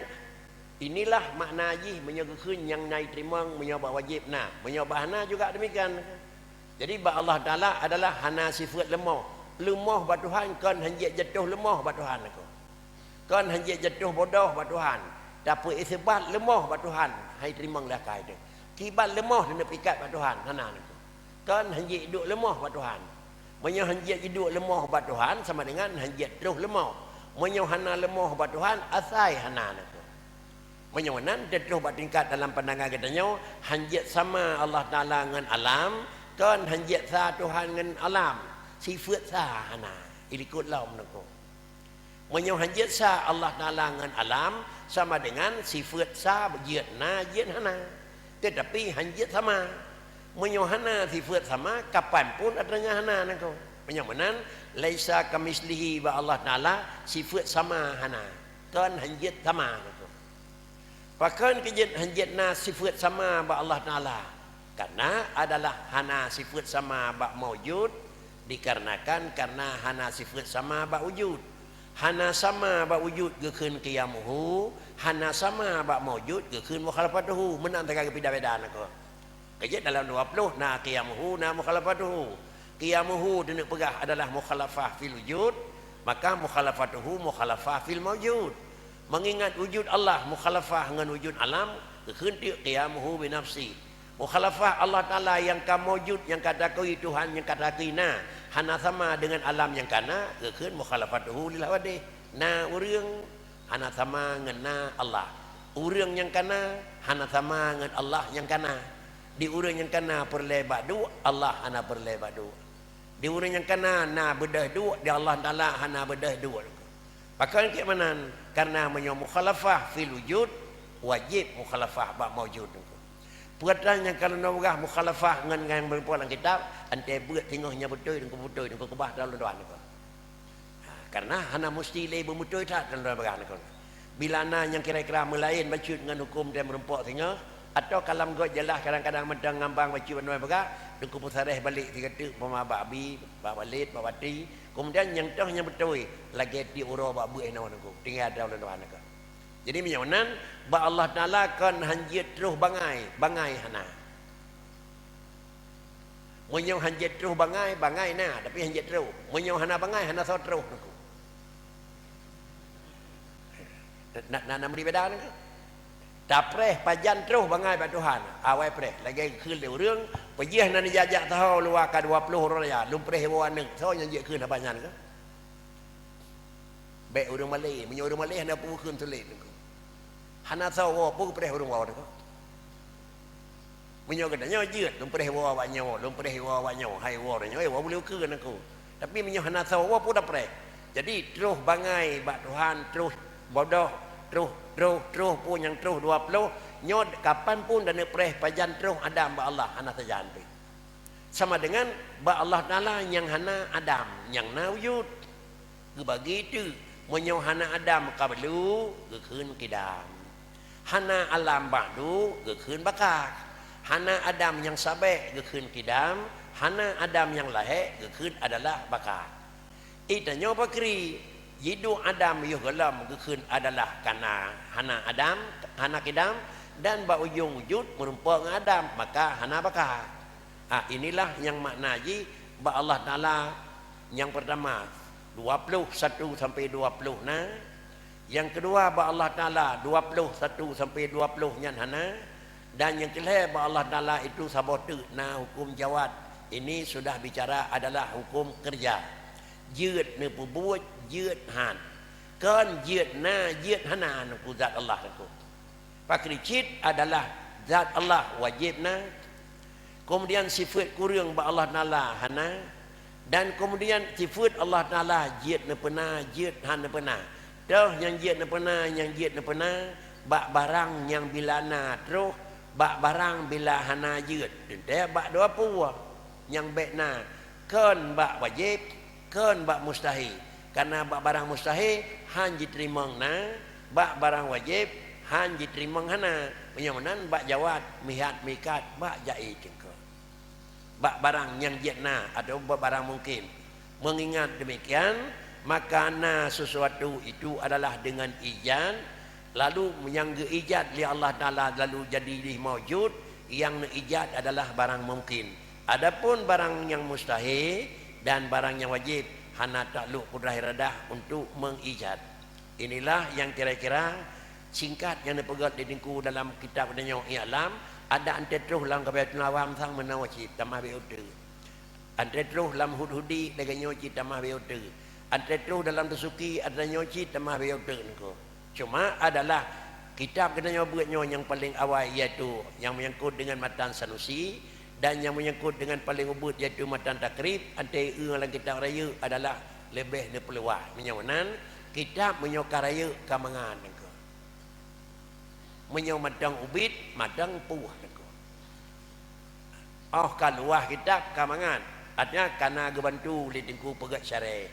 inilah makna jih meunyoe geukheun nyang na jiteurimong, meunyoe bak wajéb na, meunyoe bak hana juga demikian. Jadi, bak Allah Taala adalah hana sifeuet leumoh. Leumoh bak Tuhan kon han jeuet jatoh leumoh bak Tuhan, Teungku. Kon han jeuet jatoh bodoh bak Tuhan, tapi iseubat leumoh bak Tuhan, han jiteurimong lé akai teuh. Kiban leumoh teuh neupeuikat bak Tuhan, hana, Teungku. Kon han jeuet jiduek leumoh bak Tuhan. Meunyoe han jeuet jiduek leumoh bak Tuhan, sama deungon han jeuet troh leumoh. Meunyoe hana leumoh bak Tuhan, asai hana, Teungku. Meunyoe nan teutroh bak tingkat dalam pandangan geutanyoe, han jeuet sama Allah Taala ngon alam, kon han jeuet sa Tuhan ngon alam. Sifeuet sa hana, ilikot lom, Teungku. Meunyoe han jeuet sa Allah Taala ngon alam, sama deungon sifeuet sa jeuet na, jeuet hana. Teutapi han jeuet sama. Meunyoe hana sifeuet sama, kapan pun atra nyan hana, Teungku. Meunyoe meunan, laisa kamitslihi bak Allah Taala sifeuet sama hana. Kon han jeuet sama, Teungku. Pakon keu jeuet han jeuet na sifeuet sama bak Allah Taala? Kareuna adalah hana sifeuet sama bak maujud, dikarenakan kareuna hana sifeuet sama bak wujud. Hana sama bak wujud geukheun qiyamuhu, hana sama bak maujud geukheun mukhalafatuhu. Meunan taga geupida-beda, Teungku. Keujeuet dalam dua ploh na qiyamuhu, na mukhalafatuhu. Qiyamuhu teuneuk peugah adalah mukhalafah fil wujud, maka mukhalafatuhu mukhalafah fil maujud. Meungingat wujud Allah mukhalafah ngon wujud alam, geukheun teuk qiyamuhu binafsi. Mukhalafah Allah Taala nyang ka maujud, nyang ka takui Tuhan, nyang ka takui na, hana sama deungon alam nyang ka na, geukheun mukhalafatuhu lil hawadith. Na ureuëng hana sama ngon na Allah. Ureuëng nyang ka na hana sama ngon Allah nyang ka na. Di ureuëng nyang ka na peureulée bak duek, Allah hana peureulée bak duek. Di ureuëng nyang kana na beudôh duek, di Allah Taala hana beudôh duek. Pakon keuh meunan? Karena meunyoe mukhalafah fil wujud, wajéb mukhalafah bak maujud. Peue atra nyang ka lôn peugah mukhalafah ngon nyang meurumpok lam kitab, antée beuet singoh nyan beutôi, nyan beutôi, nyan keubah dalam doa nyan. Ha, karena hana musti lé beumutôi that lôn peugah nyan. Bila na nyang kira-kira meulaén bacut ngon huköm dan meurumpok singoh, atawa kalam göt jeulaih kadang-kadang mantong ngambang bacut nyan peugah, Teungku peusareh balek sigoe teuk, umpama bak bi, bak balét, bak bati. Keumudian nyang toh nyang beutôi, lagée tiep uroe bak beuet inoe Teungku. Tinggai dalam doa nyan. Jadi meunyoe nan, bak Allah Taala kon hanjeuet troh bangai, bangai hana. Meunyoe hanjeuet troh bangai, bangai na, tapi hanjeuet troh. Meunyoe hana bangai, hana soe troh Teungku. Na, na, na meuri beda Teungku. Tapreh pajan troh bangai bak Tuhan. Awai preh, lagée geukheun lé ureuëng, peujeuh nan jijak-jak saho luwa ka dua ploh uroe raya, lôn preh woe aneuëk. Soe nyang jeuet kheun haba nyan keuh? Bék ureuëng malée, meunyoe ureuëng malée hana peue kheun sulet Teungku. Hana soe woe, peue geupreh ureuëng woe Teungku. Meunyoe geutanyoe jeuet, lôn preh woe awak nyoe, lôn preh woe awak nyoe, hai woe nyoe, eh, woe boleh ukeue Teungku. Tapi meunyoe hana soe woe, peue tapreh? Jadi troh bangai bak Tuhan, troh bodoh, troh, troh, troh peue nyang troh dua ploh, nyoe kapan pun taneuk preh pajan troh Adam bak Allah, hana sajan pih. Sama dengan bak Allah Taala nyang hana adam, nyang na wujud. Geubagi teuk, meunyoe hana adam qablu, geukheun qidam. Hana alam ba'du, geukheun baqa. Hana adam nyang sabek, geukheun qidam. Hana adam nyang lahé, geukheun adalah baqa. Di tanyoe pakri, jiduek adam yoh gohlom geukheun adalah kana hana adam, hana qidam, dan bak ujong wujud meurumpok ngon adam, maka hana baqa. Ha, inilah nyang makna jih bak Allah Taala nyang peurtama, dua ploh satu sampai dua ploh na. Nyang keudua, bak Allah Taala dua ploh satu sampai dua ploh nyan hana. Dan nyang keulhée, bak Allah Taala itu saboh teuk na huköm jawaz. Ini sudah bicara adalah huköm keureuja. Jeuet neupeubuet, jeuet han. Kon jeuet na, jeuet hana, Teungku, zat Allah Teungku. Pakri cit adalah zat Allah wajéb na. Keumudian sifeuet kureueng bak Allah Taala hana. Dan keumudian sifeuet Allah Taala jeuet neupeuna, jeuet han neupeuna. Toh nyang jeuet neupeuna, nyang jeuet neupeuna bak barang nyang bila na troh, bak barang bila hana jeuet. Teuntée bak dua peue nyang bék na, kon bak wajéb, kon bak mustahé. Karena bak barang mustahé han jiteurimong na, bak barang wajéb han jiteurimong hana. Meunyoe meunan bak jawaz, mihat, mikat, bak jaiz Teungku. Bak barang nyang jeuet na atawa bak barang mungkin. Mengingat demikian, maka na sesuatu itu adalah dengan ijad, lalu nyang geuijad lé Allah Taala lalu jadi jih maujud, nyang neuijad adalah barang mungkin. Adapun barang nyang mustahé dan barang nyang wajéb hana taklok kudrah iradah untuk mengijad. Inilah nyang kira-kira singkat nyang neupeugét lé Teungku dalam kitab geutanyoe I'lam, adak anté troh lam Kifayatul Awam sang meunoe cit tamah bék uteuk. Anté troh lam Hudhudi lagée nyoe cit tamah bék uteuk. Anté troh dalam Tasuki atra nyoe cit tamah bék uteuk Teungku. Cuma adalah kitab geutanyoe beuet nyoe nyang paleng awai, iaitu nyang meunyangkot deungon matan Sanusi dan nyang meunyangkot deungon paleng ubit, iaitu matan Takrib, anté eu lam kitab rayeuk adalah leubeh neupeuluwah. Meunyoe meunan, kitab meunyoe ka rayeuk ka mangat Teungku. Meunyoe mantong ubit, mantong puih Teungku. Óh ka luwah kitab ka mangat, artinya kana geubantu lé Teungku peugét syaré,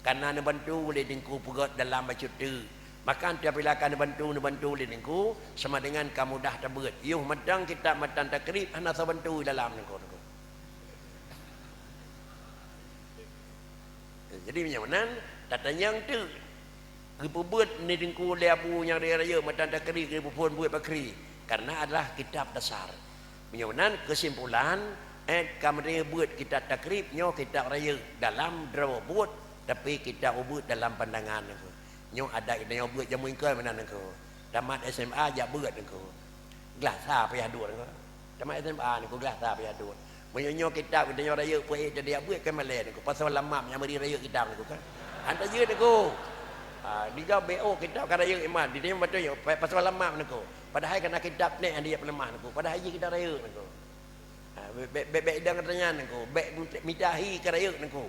kana neubantu lé Teungku peugét dalam bacut teuk. Maka apabila ka neubantu, neubantu lé Teungku, sama dengan ka mudah tabeuet. Yoh mantong kitab matan Takrib hana soe bantu dalam Teungku. Jadi meunyoe meunan, tatanyong teuk geupeubuet ni Teungku lé Abu nyang rayeuk-rayeuk matan Takrib geupeuphon buet pakri, karena adalah kitab dasar. Meunyoe meunan keusimpulan, eh, ka meudeh buet kitab Takrib nyoe kitab rayeuk dalam droe buet, tapi kitab ubit dalam pandangan Teungku. Nyoe adat geutanyoe beuet jameun keu meunan Teungku. Tamat S M A jak beuet Teungku. Glah sa payah duek Teungku. Tamat S M A Teungku glah sa payah duek. Meunyoe nyoe kitab geutanyoe rayeuk peuék tadi jak beuet kan malée Teungku. Pasoe lam map nyang meuri rayeuk kitab Teungku kan. Han tajeuet Teungku. Ha, diga B O kitab ka rayeuk iman. Di nyoe beutôi nyoe, pa-, pasoe lam map Teungku. Padahai kana kitab neh han dijak peuleumah Teungku. Padahai jih kitab rayeuk Teungku. Ha, bèk, bèk, bèk, bèk idong gata nyan Teungku, bèk mita hi ka rayeuk Teungku.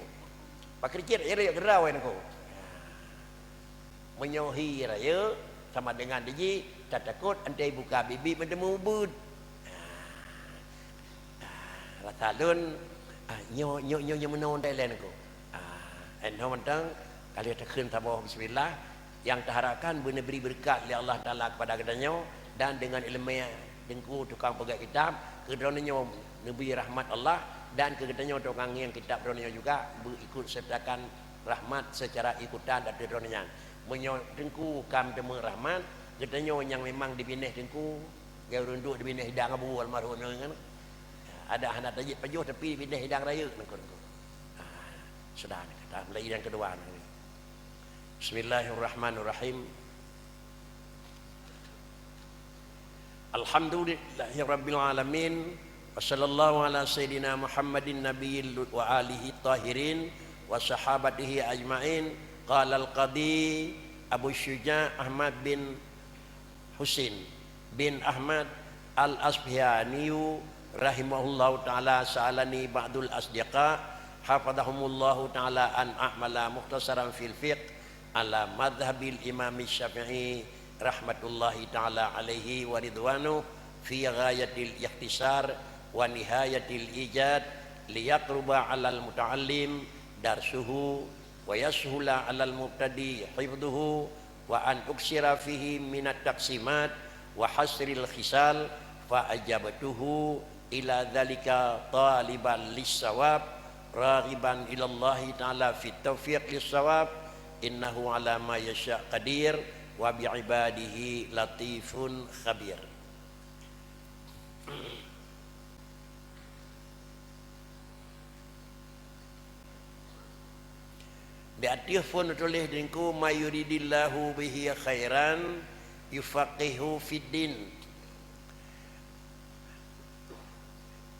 Pakri cit rayeuk keudroe Teungku. Ha. Meunyoe hi rayeuk, sama dengan dijih, tatakot antai buka bibi meuteumé ubeut. Ha. Ha, rasa lôn, ha, nyoe, nyoe, nyoe, nyoe meunoe Thailand Teungku. Ah, eh, nyoe mantong, ka lheueh takheun saboh bismillah, nyang taharapkan beuneubri beureukat lé Allah Taala kepada geutanyoe, dan deungon ileumèe Teungku tukang peugét kitab, keu droeneuh nyoe neubri rahmat Allah, dan keu geutanyoe tukang ngieng kitab droeneuh nyoe juga beuikut sertakan rahmat secara ikutan ateueh droeneuh nyan. Meunyoe Teungku ka meuteumé rahmat, geutanyoe nyang memang dibinéh Teungku, geuh ureueng duek dibinéh idang Abu almarhum nyoe kan. Ada hana tajeuet pajoh, tapi dibinéh idang rayeuk Teungku, Teungku. Ah, sudah, kita mulai yang kedua ni. Bismillahirrahmanirrahim. Alhamdulillahirabbil alamin. Wa sallallahu ala sayyidina Muhammadin nabiyil wa alihi tahirin wa sahabatihi ajmain. Qala al-Qadi Abu Syuja' Ahmad bin Husin bin Ahmad Al-Asfihaniyu rahimahullahu ta'ala, sa'alani ba'dul asdiqa hafadhahumullahu ta'ala an a'mala mukhtasaran fil fiqh ala madhhabil Imam Syafi'i rahmatullahi ta'ala alaihi wa ridwanuh fi ghayatil ikhtisar wa nihayatil ijad liyaqruba alal muta'allim darsuhu wa yashula alal mubtadi hifdhuhu wa an uksira fihi minat taqsimat wa hasril khisal, fa ajabtuhu ila dzalika taliban lissawab, raghiban ilallahi ta'ala fit taufiq lissawab, innahu ala ma yasya qadir, wa bi ibadihi latifun khabir. Di ateueh phon tuléh Teungku, "May yuridillahu bihi khairan yufaqihu fiddin."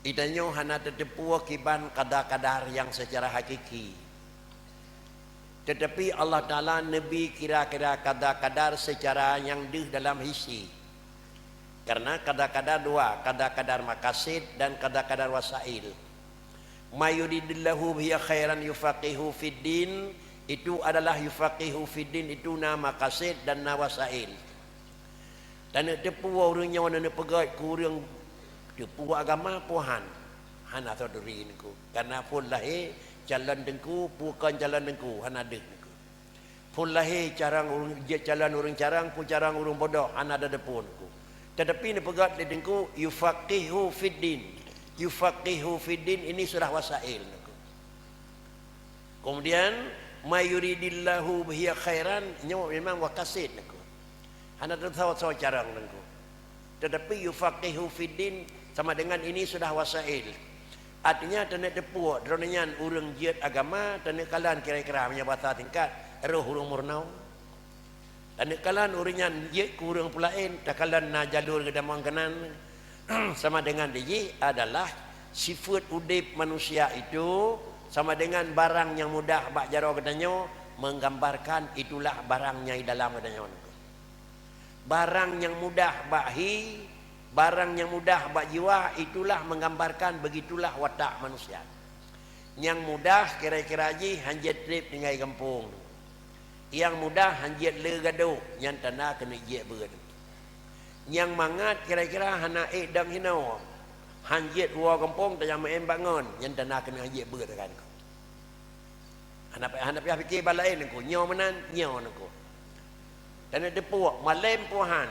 Geutanyoe hana tateupeue kiban kadar-kadar nyang seucara hakiki. Teutapi Allah Taala neubri kira-kira kadar-kadar seucara nyang deuh dalam hisi. Karena kadar-kadar dua, kadar-kadar makasid dan kadar-kadar wasail. "May yuridillahu bihi khairan yufaqihu fiddin," itu adalah yufaqihu fiddin, itu na makasid dan na wasail. Taneuk teupeue ureueng nyoe neupeugét keu ureueng teupeue agama, peue han. Hana turi Teungku. Karena phon lahé calon Teungku, peue kon calon Teungku, hana deuh Teungku. Phon lahé carông ureueng, jeuet calon ureueng carông, peue carông ureueng bodoh, hana tateupeue Teungku. Teutapi neupeugét lé Teungku, yufaqihu fiddin. Yufaqihu fiddin ini sudah wasail Teungku. Kemudian, "May yuridillahu bihi khairan," nyoe memang wakasid Teungku. Hana teusawa-sawa carông Teungku. Teutapi yufaqihu fiddin sama dengan ini sudah wasail. Artinya, taneuk teupeue, droeneuh nyan ureueng jeuet agama, taneuk kalon kira-kira meunyoe basa singkat, roh ureueng meurunoe. Taneuk kalon ureueng nyan jeuet keu ureueng peulaén, takalon na jalur geutamong keunan. Sama dengan dijih adalah sifeuet udeb manusia itu sama dengan barang nyang mudah bak jaroe geutanyoe menggambarkan itulah barang nyang di dalam geutanyoe. Barang nyang mudah bak hi, barang nyang mudah bak jiwa, itulah menggambarkan begitulah watak manusia. Nyang mudah kira-kira jih han jeuet treb tinggai gampông. Nyang mudah han jeuet le gadôh, nyan tanda keuneuk jeuet beuet. Nyang mangat kira-kira hana ék dong hinoe, han jeuet woe gampông tajak meu'en bak ngon, nyan tanda keuneuk han jeuet beuet kan. Hana payah, hana payah pike bak laén Teungku. Nyoe meunan, nyoe Teungku. Taneuk teupeue, malém peue han.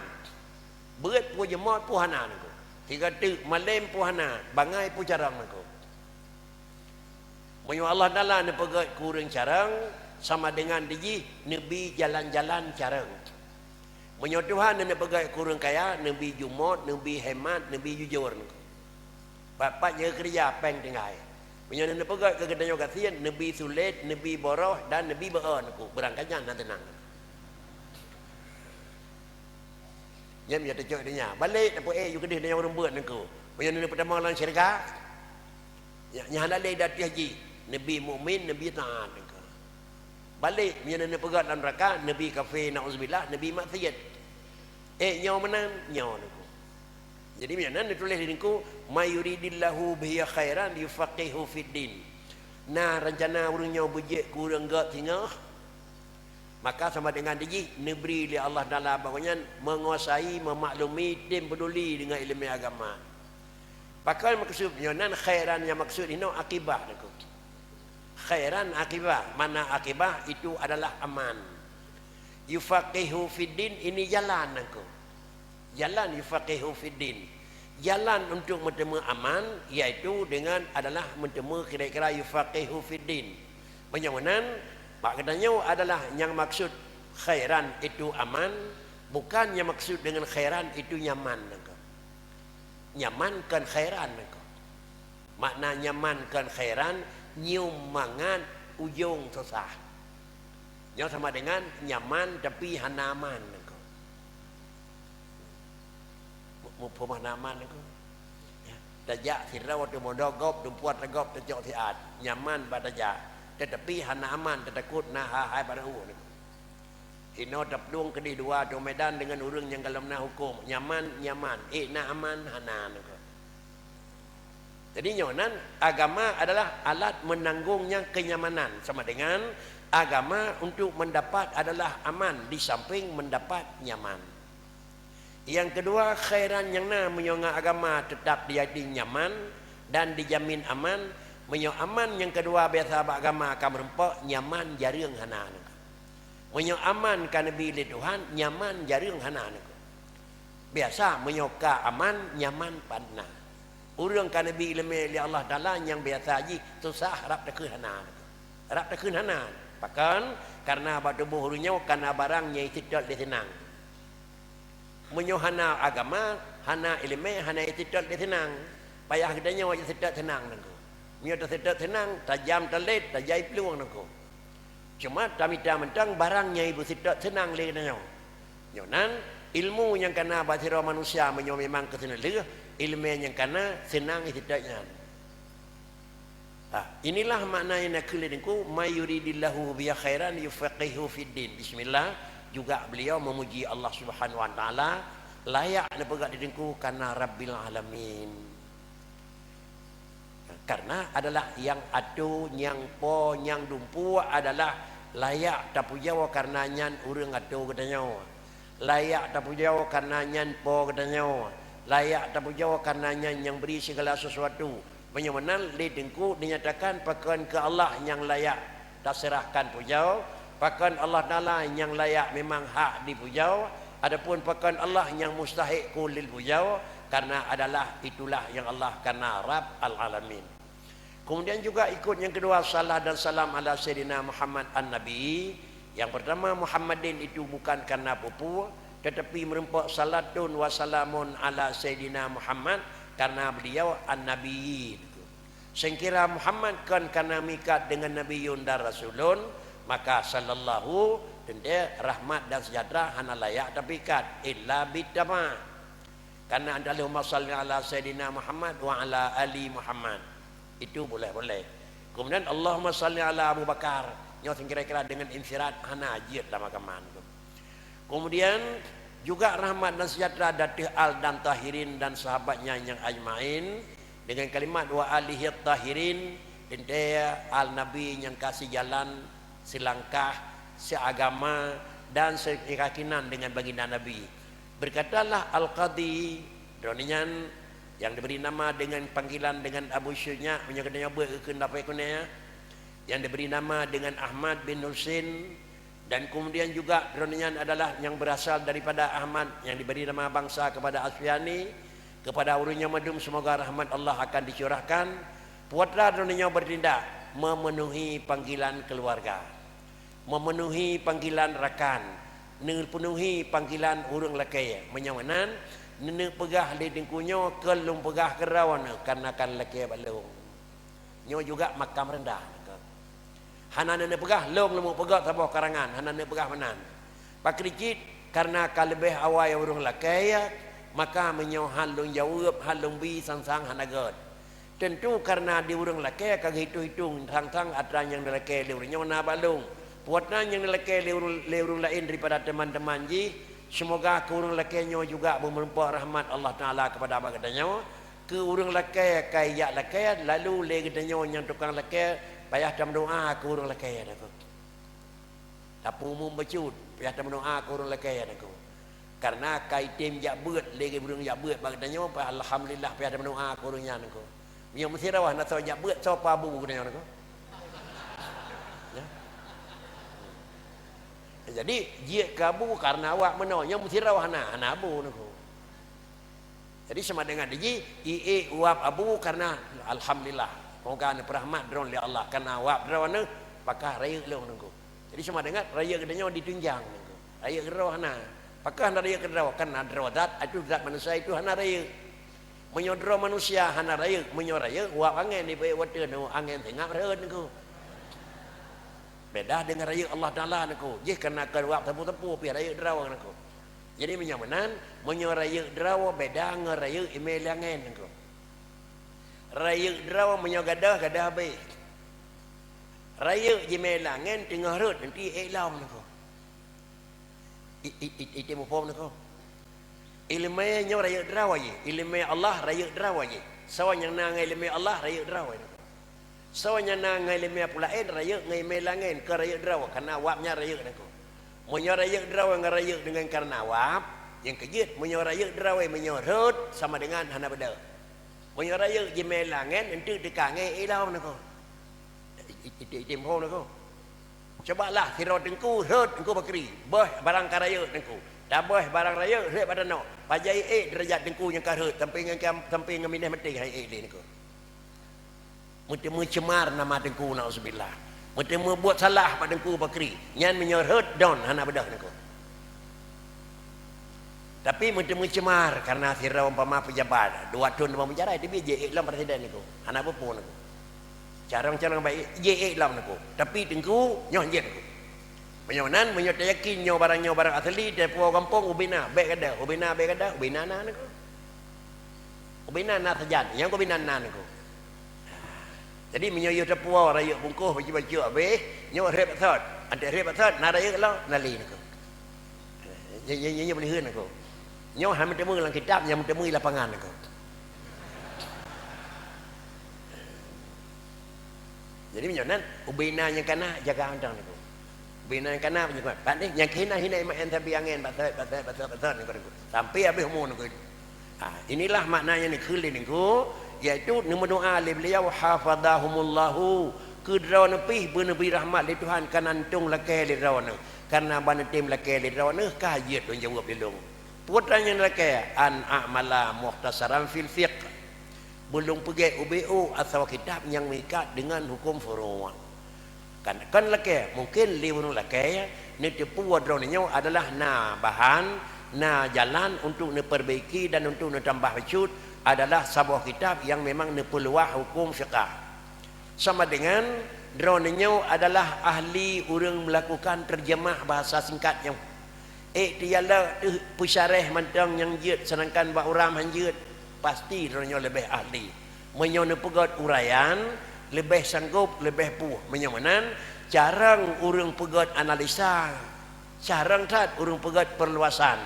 Beuet peue jeumot peue hana Teungku. Sigoe teuk malém peue hana, bangai peue carông Teungku. Meunyoe Allah Taala neupeugét keu ureueng carông, sama dengan dijih neubri jalan-jalan carông. Meunyoe Tuhan neupeugét keu ureueng kaya, neubri jumôt, neubri hemat, neubri jujur Teungku. Pat-pat nyang geukeureuja péng tinggai. Meunyoe neupeugét keu geutanyoe gasien, neubri sulet, neubri boroh, dan neubri beu'en Teungku. Beurangkat nyan hana teunang. Nyan meunyoe teucok donya. Balek tapeuék yue keudeh donya ureueng beuet Teungku. Meunyoe neupeutamong lam syeuruga, nya, nyan hana lé di ateueh jih. Neubri mukmin, neubri taat Teungku. Balek, meunyoe neupeugét lam neuraka, neubri kafé, nauzubillah, neubri maksiet. Ék nyoe meunan, nyoe Teungku. Jadi, meunan dituléh di Teungku, "May yuridillahu bihi khairan yufaqqihhu fid din." Na rencana ureuëng nyoe beujeuet keu ureuëng gét singoh, maka sama dengan jih neubri lé Allah Taala bak gobnyan menguasai, memaklumi, tem peduli dengan ileumé agama. Pakon maksud nyoe nan khairan nyang maksud inoe akibah, Teungku. Khairan akibah, makna akibah itu adalah aman. Yufaqqihhu fid din, ini jalan, Teungku. Jalan yufaqqihhu fid din. Jalan untuk meuteumé aman, yaitu dengan adalah meuteumé kira-kira yufaqqihhu fid din. Meunyoe meunan, bak geutanyoe adalah nyang maksud khairan itu aman, bukan nyang maksud dengan khairan itu nyaman, Teungku. Nyaman kon khairan, Teungku. Makna nyaman kon khairan, nyoe mangat ujong susah. Nyoe sama dengan nyaman tapi hana aman, Teungku. Mu-, muphom hana aman, Teungku. Ya. Tajak sidroe teumodok gob, teumpat gob, tacok siat. Nyaman bak tajak. Tetapi hana aman, teutakot na hai-hai bak na u, Teungku. Inoe taplueng keudeh dua ateueh medan deungon ureuëng nyang gohlom na huköm. Nyaman, nyaman. Ék na aman, hana, Teungku. Jadi nyoe nan, agama adalah alat menanggong nyang kenyamanan. Sama dengan agama untuk mendapat adalah aman di samping mendapat nyaman. Nyang keudua, khairan nyang na meunyoe ngon agama teutap dijadi nyaman dan dijamin aman. Meunyoe aman nyang keudua biasa bak agama ka meurumpok, nyaman jareueng hana, Teungku. Meunyoe aman ka neubi lé Tuhan, nyaman jareueng hana, Teungku. Biasa meunyoe ka aman, nyaman pat na. Ureuëng ka neubi ileumé lé Allah Taala nyang biasa jih susah rab takheun hana, Teungku. Rab takheun hana. Pakon? Karena bak tuboh ureuëng nyoe ka na barang nyang jiseutôt lé seunang. Meunyoe hana agama, hana ileumé, hana jiseutôt lé seunang. Payah geutanyoe jiseutôt seunang, Teungku. Meunyoe taseutôt seunang, tajam talét, tajai plueng, Teungku. Cuma tamita mantong barang nyang jipeuseutôt seunang lé geutanyoe. Nyoe nan, ilmu nyang kana bak sidroe manusia meunyoe memang keu seuneulheueh, ileumé nyang kana seunang jiseutôt nyan. Ha, inilah makna nyang nakheun lé Teungku, "May yuridillahu bihi khairan yufaqqihhu fid din." Bismillah, juga beliau memuji Allah Subhanahu wa Taala, layak neupeugah lé Teungku karena Rabbil Alamin. Karena adalah nyang atô, nyang po, nyang dumpeue adalah layak tapujoe karena nyan ureuëng atô geutanyoe. Layak tapujoe karena nyan po geutanyoe. Layak tapujoe karena nyan nyang bri sigala sesuatu. Meunyoe meunan lé Teungku dinyatakan pakon keu Allah nyang layak taseurahkan pujoe, pakon Allah Taala nyang layak memang hak dipujoe, adapun pakon Allah nyang mustahik keu lé pujoe, karena adalah itulah nyang Allah karena Rabb al-Alamin. Kemudian juga ikut nyang keudua, salat dan salam ala Sayyidina Muhammad an-Nabi. Nyang pertama, Muhammadin itu bukan karena peue-peue, tetapi meurumpok salatun wa salamun ala Sayyidina Muhammad karena beliau an-Nabi. Seungkira Muhammad kon kana meuikat deungon nabiyun dan rasulun, maka sallallahu, teuntée rahmat dan seujahtera hana layak tapeuikat, illa bitama. Kana Allahumma salli ala Sayyidina Muhammad wa ala ali Muhammad. Itu boleh-boleh. Kemudian Allahumma salli ala Abu Bakar. Nyoe seungkira-kira deungon infirad hana jeuet lam agama. Kemudian juga rahmat dan sejahtera ateueh al dan tahirin dan sahabatnya nyang ajmain dengan kalimat wa alihi tahirin, teuntée al Nabi nyang ka sijalan, silangkah, seagama dan sekeyakinan dengan baginda Nabi. Berkatalah Al-Qadhi, droeneuh nyan nyang diberi nama dengan panggilan dengan Abu Syuja, meunyoe geutanyoe beuet geukheun lapée keunoe, nyang diberi nama dengan Ahmad bin Husin, dan kemudian juga droeneuh nyan adalah nyang berasal daripada Ahmad nyang diberi nama bangsa kepada Asfiani, kepada ureuëng nyang mandum semoga rahmat Allah akan dicurahkan. Putra droeneuh nyoe bertindak memenuhi panggilan keluarga, memenuhi panggilan rakan, neupenuhi panggilan ureuëng lakée. Meunyoe meunan, neuneuk peugah lé Teungku nyoe, "Keu lôn peugah keudroe neuh, karena kan lakée bak lôn." Nyoe juga makam rendah. Hana neuneuk peugah, "Lôn leumo peugah saboh karangan," hana neuneuk peugah meunan. Pakri cit, karena ka leubeh awai ureuëng lakée, maka meunyoe han lôn jaweueb, han lôn bi, sang-sang hana gét. Teuntu karena di ureuëng lakée ka geuhitong-hitong sang-sang atra nyang dilakée lé ureuëng nyoe na bak lôn. Puatra nyang dilakée lé ureuëng, lé ureuëng laén daripada teman-teman jih, Seumoga keu ureuëng lakée nyoe juga beumeurumpok rahmat Allah Taala keupada bak geutanyoe. Keu ureuëng lakée ka ijak lakée, lalu lé geutanyoe nyang tukang lakée payah tameudoá keu ureuëng lakée, nakeuh. Tapeumeuum bacut, payah tameudoá keu ureuëng lakée, nakeuh. Kareuna ka item jak beuet, lé ureuëng jak beuet bak geutanyoe, alhamdulillah, payah tameudoá keu ureuëng nyan, nakeuh. Meunyoe meusidroe hana soe jak beuet, soe peuabu geutanyoe, nakeuh? Ya. Jadi, jeuet keu abu kareuna awak meunoe, nyoe meusidroe hana, hana abu, nakeuh. Jadi, sama dengan jih, iék uap abu kareuna alhamdulillah. Moga neupeurahmat droe lé Allah kareuna uap droe neuh, pakah rayeuk lôn, nakeuh. Jadi, sama dengan rayeuk geutanyoe ditunjang, nakeuh. Rayeuk droe hana. Pakah hana rayeuk keu droe, kareuna droe zat, itu zat manusia itu hana rayeuk. Meunyoe droe manusia hana rayeuk, meunyoe rayeuk, uap angén dibeuet wateue neuh, angén seungab rhot, nakeuh. Beda deungon rayeuk Allah Taala, nakeuh. Jih kareuna keu uap teupeu-teupeu pih rayeuk droe, nakeuh. Jadi meunyoe meunan, meunyoe rayeuk droe beda ngon rayeuk imé lé angén, nakeuh. Rayeuk droe meunyoe gadôh, gadôh habéh. Rayeuk jimé lé angén teungoh rhot, nanti ék lom, nakeuh. I, i, i, item muphom, nakeuh. Ileumé nyoe rayeuk droe jih, ileumé Allah rayeuk droe jih. Soe nyang na ngon ileumé Allah rayeuk droe, nakeuh. Soe nyang na ngon ileumé peue laén rayeuk ngon imé lé angén, kon rayeuk droe, kareuna uap nyan rayeuk, nakeuh. Meunyoe rayeuk droe ngon rayeuk deungon kareuna uap, nyang keu jeuet, meunyoe rayeuk droe meunyoe rhot sama dengan hana beudôh. Meunyoe rayeuk jimé lé angén, eunteuk teuka angén ék lom, nakeuh. I, i, i, item muphom, nakeuh. Cubalah sidroe teungku rhot, Teungku Bakri, beuh barang ka rayeuk, teungku. Tabeuh barang rayeuk, rhot bak tanoh. Pajan ék deurajat teungku nyang ka rhot, sampoe ngon kiam-, sampoe ngon binéh maté han ék lé, teungku. Meuteumé ceumar nama teungku, naudzubillah. Meuteumé buet salah bak Teungku Bakri. Nyan meunyoe rhot don hana beudôh, teungku. Tapi meuteumé ceumar kareuna sidroe umpama peujabat, dua thon teuma penjara, tapi jeuet ék lom presiden, teungku. Hana peue-peue, teungku. Carông-carông baik, jeuet ék lom, teungku. Tapi teungku, nyoe jeuet, teungku. Meunyoe nan, meunyoe tayakin nyoe barang, nyoe barang asli, tapuwoe gampông, ubena, bék gadôh, ubena, bék gadôh, ubena na, teungku. Ubena na sajan, nyang ubena na, teungku. Jadi, meunyoe yôh tapuwoe rayeuk bungkôh bacut-bacut habéh, nyoe rhot bak sot. Anté rhot bak sot, na rayeuk lom, na lé, teungku. Nyoe, nyoe, nyoe, nyoe peuleuheuen, teungku. Nyoe han meuteumé lam kitab, nyang meuteumé lapangan, teungku. Jadi, meunyoe nan, ubena nyang kana jaga mantong, teungku. Ubena nyang kana, nyang kana. Pat deh, nyang keuhina-hina iman sabe angén, bak sot, bak sot, bak sot, bak sot, teungku, teungku. Sampoe habéh umu, teungku. Ah, inilah makna nyang dikheun lé teungku, yaitu neumeudoá lé beliau, "Hafadhahumullahu," keu droeneuh pih beuneubri rahmat lé Tuhan, ka na neutem lakée lé droeneuh. Kareuna ban neutem lakée lé droeneuh, ka jeuet lôn jaweueb lé lôn. Peue treuk nyang lakée, "An a'mala mukhtasaran fil fiqh." Beu lôn peugét ubé ôk atawa kitab nyang meuikat deungon huköm furu'. Kan, kan lakée, mungken lé ureuëng lakée, neuteupeue droeneuh nyoe adalah na bahan, na jalan untuk neupeurbaiki dan untuk neutambah bacut adalah saboh kitab nyang memang neupeuluwah huköm fiqah. Sama dengan droeneuh nyoe adalah ahli ureuëng meulakukan teurjeumah bahasa singkat nyoe. Ék teujalak teuh peusyarah mantong nyang jeuet, seudangkan bak uram han jeuet, pasti droeneuh nyoe leubeh ahli. Meunyoe neupeugét uraian, leubeh sanggob, leubeh puih. Meunyoe meunan, carông ureuëng peugét analisa, carông that ureuëng peugét peurluasan.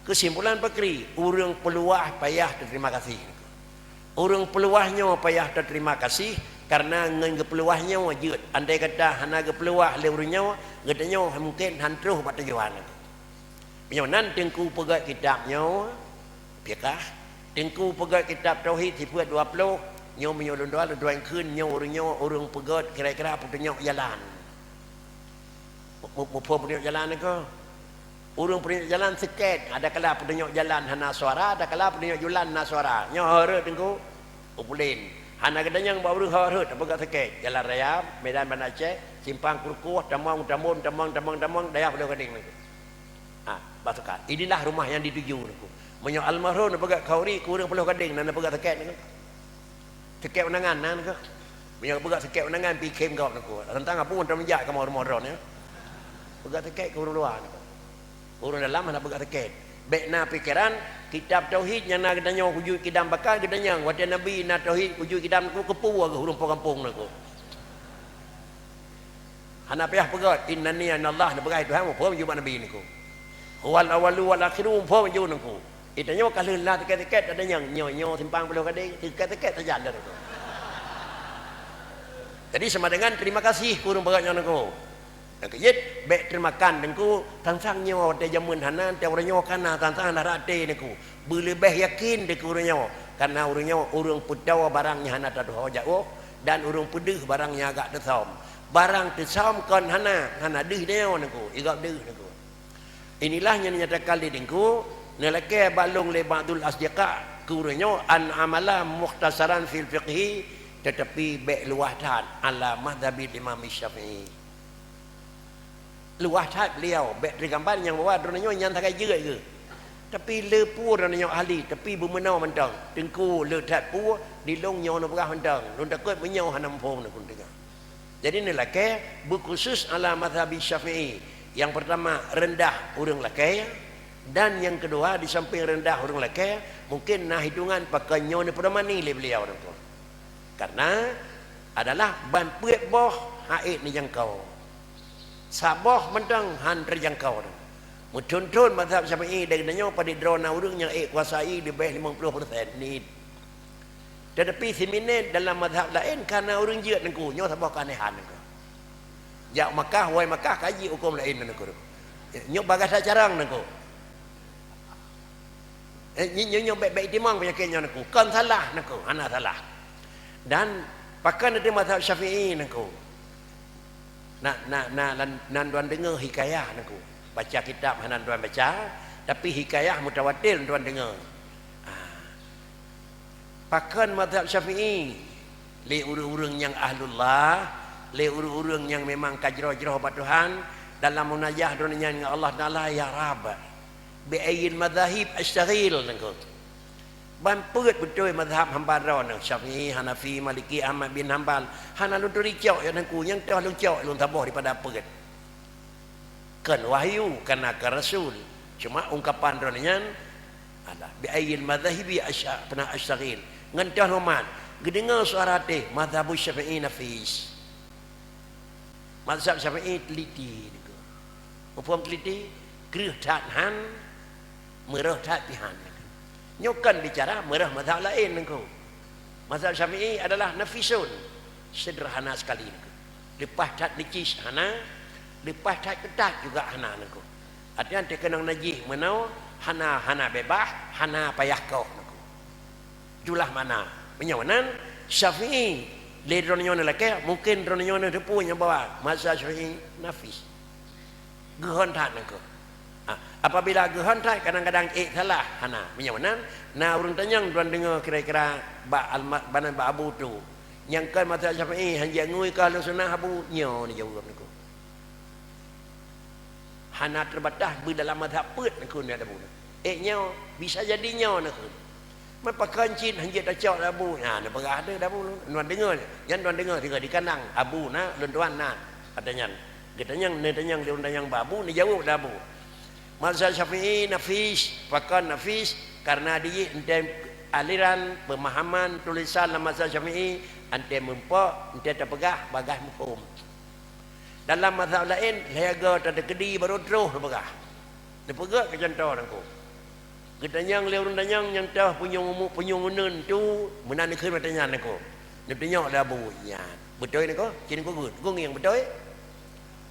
Keusimpulan pakri, ureuëng peuluwah payah teuterima kasih. Ureuëng peuluwah nyoe payah teuterima kasih, kareuna ngon geupeuluwah nyoe jeuet. Andai kata hana geupeuluwah lé ureuëng nyoe, geutanyoe mungken han troh bak tujuan. Meunyoe nan teungku peugét kitab nyoe, fiqah, teungku peugét kitab tauhid sifeuet dua ploh, nyoe meunyoe lôn dua, lôn dua kheun nyoe ureuëng nyoe ureuëng peugét kira-kira peutunyok jalan. Mu-, mu-, muphom peutunyok jalan nyoe keuh? Ureuëng peutunyok jalan seuket, ada kala peutunyok jalan hana suara, ada kala peutunyok jalan na suara. Nyoe hareuet teungku, upulen. Hana geutanyong bak ureuëng hareuet, peugét seuket. Jalan raya, Medan Banda Aceh, simpang Krukoh, tamong, tamong, tamong, tamong, tamong, dayah Pulo Gadeng nyoe keuh. Ha, bah teuka. Inilah rumah yang dituju, teungku. Meunyoe almarhum neupeugét khauri keu ureuëng Pulo Gadeng, na neupeugét seuket, teungku. Seuket undangan, na, teungku. Meunyoe neupeugét seuket undangan, pih khem gob, teungku. Teuntang apa ureuëng jak kamoe rumoh droeneuh, ya? Peugét seuket keu ureuëng luwa, teungku. Ureuëng dalam hana peugét seuket. Bék na pikeran, kitab tauhid nyang na geutanyoe wujud kidam baka geutanyong, watée Nabi na tauhid wujud kidam, teungku, keupeue keuh ureuëng po gampông, teungku. Hana payah peugét, "Innani anallah," neupeugah Tuhan, muphom jubah Nabi nyoe keuh. Huwal awwalu wal akhiru, phom ju Teungku. Ita nyoe ka lheueh na tiket-tiket, ada nyang nyoe-nyoe simpang Pulo Gadeng, tiket-tiket saja ada Teungku. Jadi sama dengan terima kasih keu ureuëng peugah nyoe Teungku. Nyang keujeuet, bék teumakan Teungku, sang-sang nyoe watée jameun hana, watée uroe nyoe kana, sang-sang hana rate Teungku. Beuleubeh yakin Teungku uroe nyoe, karena uroe nyoe ureuëng peutoe barang nyang hana tatuho jaoh, dan ureuëng peudeuh barang nyang agak teusöm. Barang teusöm kon hana, hana deuh nyoe Teungku, igop deuh Teungku. Inilah nyang dinyatakan lé Teungku, neulakée bak lôn lé ba'dul asdiqa keu ureuëng nyoe an amala mukhtasaran fil fiqhi, tetapi bék luwah that ala mazhabil Imam Syafi'i. Luwah that beliau, bék teugambar nyang bahwa droeneuh nyoe nyan sagai jeuet geuh. Tapi le peue droeneuh nyoe ahli, tapi beumeunoe mantong. Teungku le that peue, di lôn nyoe neupeugah mantong. Lôn takot meunyoe hana muphom Teungku teuga. Jadi neulakée beukhusus ala mazhabi Syafi'i. Yang pertama, rendah ureuëng lakée, dan yang kedua, di samping rendah ureuëng lakée, mungkin na hitungan pakon nyoe neupeudamani lé beliau Teungku. Karena adalah ban peuet boh han ék neujangkau. Saboh mantong han teujangkau. Meuthon-thon mazhab Syafi'i dari nyoe padit droe na ureuëng nyang ék kuasai leubeh limong ploh persen nit. Tetapi siminét dalam mazhab laén kana ureuëng jeuet Teungku, nyoe saboh keuanehan Teungku. Jak Makkah, wai Makkah kaji huköm laén Teungku. Nyoe bagaih that carông Teungku. Eh, nyoe, nyoe, nyoe bék, bék itimang peunyakét nyoe Teungku. Kon salah Teungku, hana salah. Dan pakon di mazhab Syafi'i Teungku. Na, na, na, nan, nan droen deungoe hikayah Teungku. Baca kitab hana droen baca, tapi hikayah mutawatir droen deungoe. Ah. Pakon mazhab Syafi'i? Lé ureuëng-ureuëng nyang ahlullah, lé ureuëng-ureuëng nyang memang ka jroh-jroh bak Tuhan, dalam munajah droeneuh nyan ngon Allah Taala, "Ya Rabb, bi ayyil madzahib asytaghil?" Teungku. Ban peuet beutôi mazhab hamba droeneuh, Syafi'i, Hanafi, Maliki, Ahmad bin Hambal. Hana lôn turi cok ya Teungku, nyang toh lôn cok lôn saboh daripada peuet. Kon wahyu, kana kon rasul. Cuma ungkapan droeneuh nyan adalah, "Bi ayyil madzahibi asya-, pernah asytaghil." Ngon toh horeumat, geudeungoe suara teh, mazhabu Syafi'i nafis. Mazhab Syafi'i teliti Teungku. Muphom teliti? Kreueh that han, meurôh that pih han. Nyoe kon bicara meurôh mazhab laén Teungku. Mazhab Syafi'i adalah nafisun, sederhana sekali Teungku. Leupah that neujis hana, leupah that keutat juga hana Teungku. Artinya teukeunong najih meunoe hana, hana beubaih, hana payah koh Teungku. Itulah makna. Meunyoe meunan, Syafi'i, lé droeneuh nyoe neulakée, mungkin droeneuh nyoe neuteupeue nyang bahwa mazhab Syafi'i nafis. Geuhon that Teungku. Ha, apabila geuhon that, kadang-kadang ék salah. Hana, meunyoe meunan, na ureuëng tanyong droen deungoe kira-kira bak alma-, banan bak Abu tu. Nyang kon mazhab Syafi'i, han jeuet ngui keu Ahlussunnah Abu, nyoe neujaweueb Teungku. Hana teubatas beu dalam mazhab peuet neukheun nyan Abu. Ék nyoe, bisa jadi nyoe neukheun. Meupakon cit han jeuet tacok lé Abu. Nyan, neupeugah deh lé Abu. Nuan deungoe, nyan nuan deungoe, deungoe di kandang Abu na, lôn tuan na. Kata nyan. Geutanyong, neutanyong lé ureuëng tanyong bak Abu, neujaweueb lé Abu. Mazhab Syafi'i nafis, pakon nafis, karena di jih entée aliran, pemahaman, tulisan lam mazhab Syafi'i, entée meumpok, entée tapeugah, bagaih muphom. Dalam mazhab laén, lhée goe tateukeudi barô troh neupeugah. Neupeugah keu contoh Teungku. Geutanyong lé ureuëng tanyong nyang toh punyueng umu-, punyueng uneuen tu, meunan neukheun meutanyan Teungku. Neutanyong lé Abu nyan. Beutôi Teungku? Cit Teungku geuh, Teungku ngieng beutôi?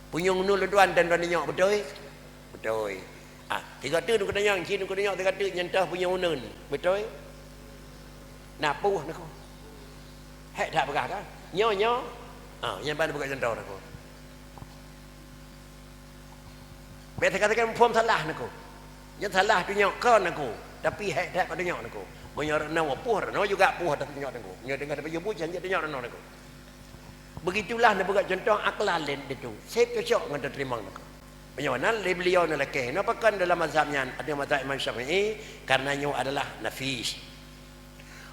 Punyueng uneuen lôn tuan dan droen tanyong beutôi? Beutôi. Ah, tiga tu Teungku tanyong, cit Teungku tanyong tiga tu nyang toh punyueng uneuen. Beutôi? Na peue Teungku? Hék that peugah kan? Nyoe, nyoe. Ah, nyang ban peugah contoh Teungku. Bék teuka-teuka muphom salah Teungku. Nyan salah tunyok kon Teungku, tapi hék that ka tunyok Teungku. Meunyoe reunoe puih, reunoe juga puih tatunyok Teungku. Meunyoe deungoe tapeubuet, janji tunyok reunoe Teungku. Begitulah neupeugah contoh akhlak laén ditu. Seb cocok ngon tateurimong Teungku. Meunyoe nan lé beliau neulakée, na pakon dalam mazhab nyan, ada mazhab Imam Syafi'i, karena nyoe adalah nafis.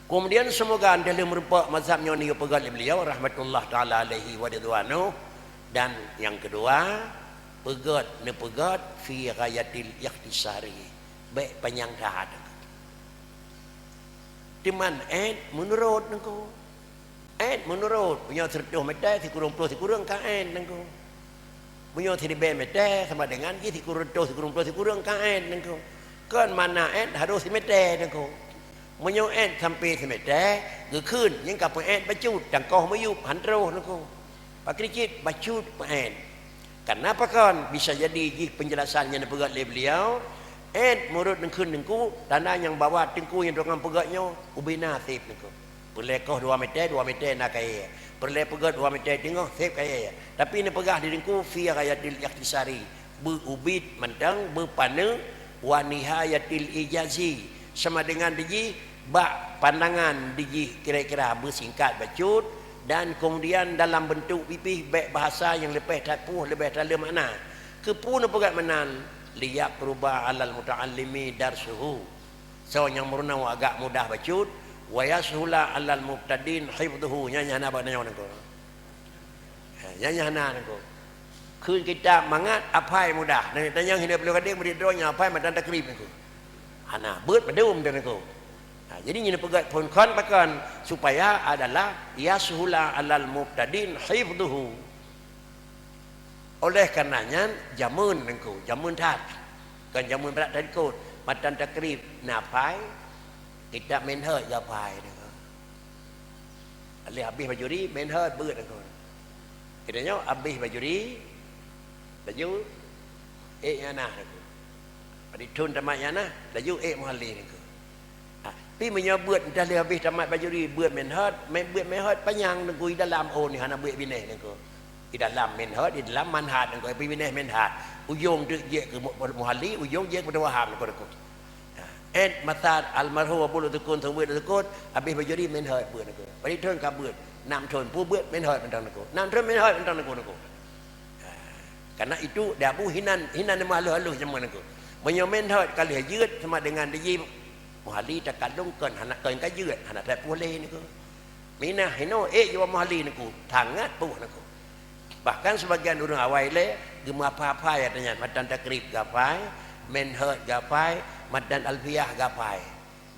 Kemudian semoga anda lheueh meurumpok mazhab nyoe neuyue peugét lé beliau rahmatullah taala alaihi wa ridwanuh. Dan nyang keudua, peugét neupeugét fi ghayatil ikhtisari, bék panyang that. Teuma ét meunurot Teungku. Ét meunurot, meunyoe sireutôh meter, sikureueng ploh sikureueng ka ét Teungku. Meunyoe siribèe mètè sama dengan jih sikureueng reutôh, sikureueng ploh, sikureueng ka èt Teungku. Kon makna èt harôh simètè Teungku. Meunyoe èt sampoe simètè, geukheun, nyan ka peuèt bacut, tangkoh meuyup, han troh Teungku. Pakri cit bacut peuèt. Karena pakon? Bisa jadi jih penjelasan nyang neupeugah lé beliau, èt meunurot neukheun Teungku, tanda nyang bahwa Teungku nyang dong peugah nyoe ubena sép Teungku. Peureulèe koh dua mètè, dua mètè na kayèe. Peureulèe peugöt dua mètè teungoh, sép kayèe. Tapi neupeugah di Teungku fi ghayatil ikhtisari, beu ubit mantong, beu paneuk, wa nihayatil ijazi, sama dengan di jih bak pandangan di jih kira-kira beusingkat bacut, dan kemudian dalam bentuk pipih bèk bahasa nyang leubeh that puih, leubeh that le makna. Keupeue neupeugah meunan? Liyaqruba alal muta'allimi darsuhu. Soe nyang meurunoe agak mudah bacut, wa yashula alal mubtadin hifdhuhu. Nyan nyang hana bak tanyoe Teungku. Ha, nyan nyang hana Teungku. Kheun kitab mangat, aphai mudah. Dan tanyoe hina peuloh gadeng, murit droe nyang aphai matan takrib Teungku. Hana, beuet padum Teungku. Ha, jadi nyoe peugah phon kon pakon, supaya adalah yashula alal mubtadin hifdhuhu. Oleh karena nyan, jameun Teungku, jameun that. Kon jameun brat that ikot. Matan takrib na aphai, kitab Minhaj geuaphai Teungku. Lheuh habéh Bajuri, Minhaj beuet Teungku. Kita nyoe habéh Bajuri, laju ék I'anah Teungku. Padum thon tamat I'anah, laju ék Muhalli Teungku. Ha, pi meunyoe beuet entah lé habéh tamat Bajuri, beuet Minhaj, mé-, beuet Minhaj panyang Teungku, di dalam, oh, ni hana beuet binéh Teungku. Di dalam Minhaj, di dalam Manhaj Teungku, pi binéh Minhaj. Ujong teuk jeuet keu Mu-, Muhalli, ujong jeuet keu Wahab Teungku, Teungku. Ha, èt masa almarhum Abu Luk Sukun, Teungku Beuet Luk Sukun, habéh Bajuri Minhaj beuet Teungku. Padum thon ka beuet, nam thon, peue beuet Minhaj mantong Teungku. Nam thon Minhaj mantong Teungku, Teungku. Ha, karena itu di Abu hinan, hinan meuhalôh-halôh jameun Teungku. Meunyoe Minhaj ka lheueh jeuet sama dengan di jih Muhalli takadong kon hana, kon ka jeuet, hana that puléh Teungku. Minah hinoe ék jiwoe Muhalli Teungku, sangat puih Teungku. Bahkan sebagian ureuëng awai lé geumeuaphai-aphai ata nyan, matan takrib geuaphai, Minhaj geuaphai, matan Alfiyah geuaphai.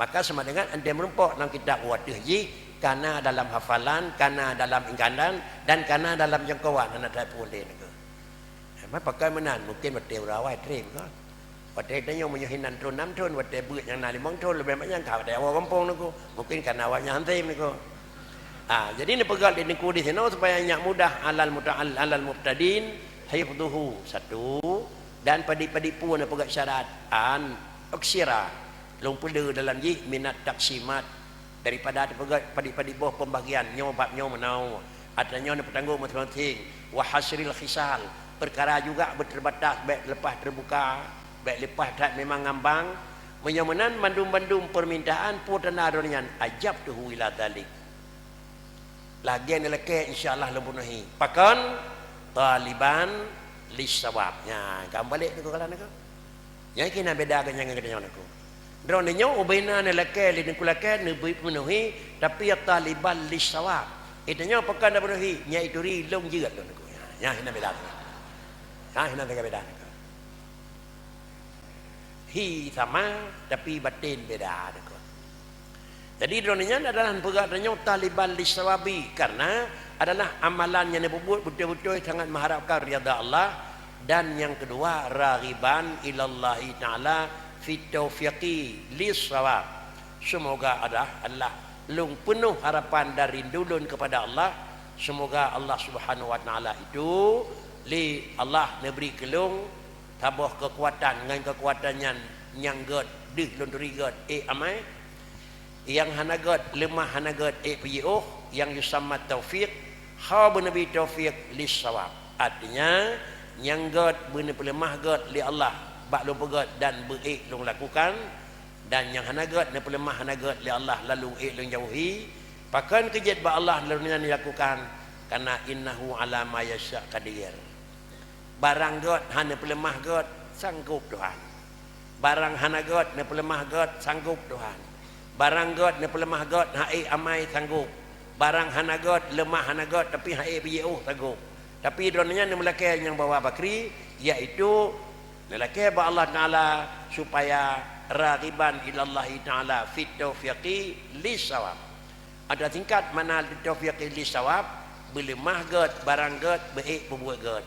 Maka sama dengan anda meurumpok lam kitab wateuh jih, kana dalam hafalan, kana dalam ingatan, dan kana dalam jangkauan, hana that puléh Teungku. Emang pakai meunan, mungkin watèe ureuëng awai trém kon. Watèe tanyoe meunyoe hinan thon nam thon, watèe beuet nyang na limong thon, leubeh banyak ka watèe awai gampông Teungku. Mungkin kana awak nyan han trém Teungku. Ah, jadi neupeugah lé Teungku di sinoe supaya nyak mudah alal muta'al-, alal mubtadin hifdhuhu, satu, dan padum-padum peue neupeugah syarat, an uksira, lôn peuleueh dalam jih minat taksimat, daripada teupeugah padum-padum boh pembagian, nyoe bab nyoe meunoe, atra nyoe neupeutanggong masing-masing, wa hasril khisal, peukara juga beuterbatas, bèk leupah teubuka, bèk leupah that memang ngambang. Meunyoe meunan mandum-mandum peumintaan peue tanda droe nyan, ajabtuhu ila dzalik. Lagèe neulakèe, insya Allah lôn peunuhi. Pakon? Taliban lissawab. Nyan, ka meubalek Teungku kalon Teungku. Nyan keuh na beda geuh nyan ngon geutanyoe Teungku. Droeneuh nyoe ubena neulakèe lé Teungku lakèe neubri peunuhi, tapi ya taliban lissawab. Geutanyoe pakon tapeunuhi, nyan ituri lôn jeuet lôn Teungku. Nyan, nyan na beda Teungku. Nyan na beda Teungku. Hi sama, tapi baten beda Teungku. Jadi droeneuh nyan adalah peugah tanyoe taliban lissawabi, karena adalah amalan nyang neupeubuet beutôi-beutôi sangat meuharapkan ridha Allah, dan nyang keudua raghiban ilallahi ta'ala fit taufiqi lissawab. Semoga adalah, adalah lôn peunoh harapan dan rindu lôn kepada Allah, semoga Allah Subhanahu wa Ta'ala itu, lé Allah neubri keu lôn saboh keukuatan, ngon keukuatan nyan nyang gèt deuh lôn turi gèt ék amai, nyang hana gèt, leumah hana gèt ék peujiôh, nyang yusamma taufiq, ho beuneubi taufiq lissawab. Artinya, nyang gèt beuneupeuleumah gèt lé Allah bak lôn peugèt dan beuék lôn lakukan, dan nyang hana gèt neupeuleumah hana gèt lé Allah lalu ék lôn jauhi, pakon keu jeuet bak Allah lôn nyan dilakukan, karena innahu ala ma yasya qadir. Barang gèt hana peuleumah gèt, sanggob Tuhan. Barang hana gèt neupeuleumah gèt, sanggob Tuhan. Barang gèt neupeuleumah gèt, hana ék amai, sanggob. Barang hana gèt, leumah hana gèt, tapi hana ék peujiôh, sanggob. Tapi droeneuh nyan neumeulakèe nyang bahwa bakri, yaitu neulakèe bak Allah Taala supaya raghiban ilallahi taala fit taufiqi lissawab. Ada tingkat makna taufiqi lissawab, beuleumah gèt, barang gèt, beuék peubuet gèt.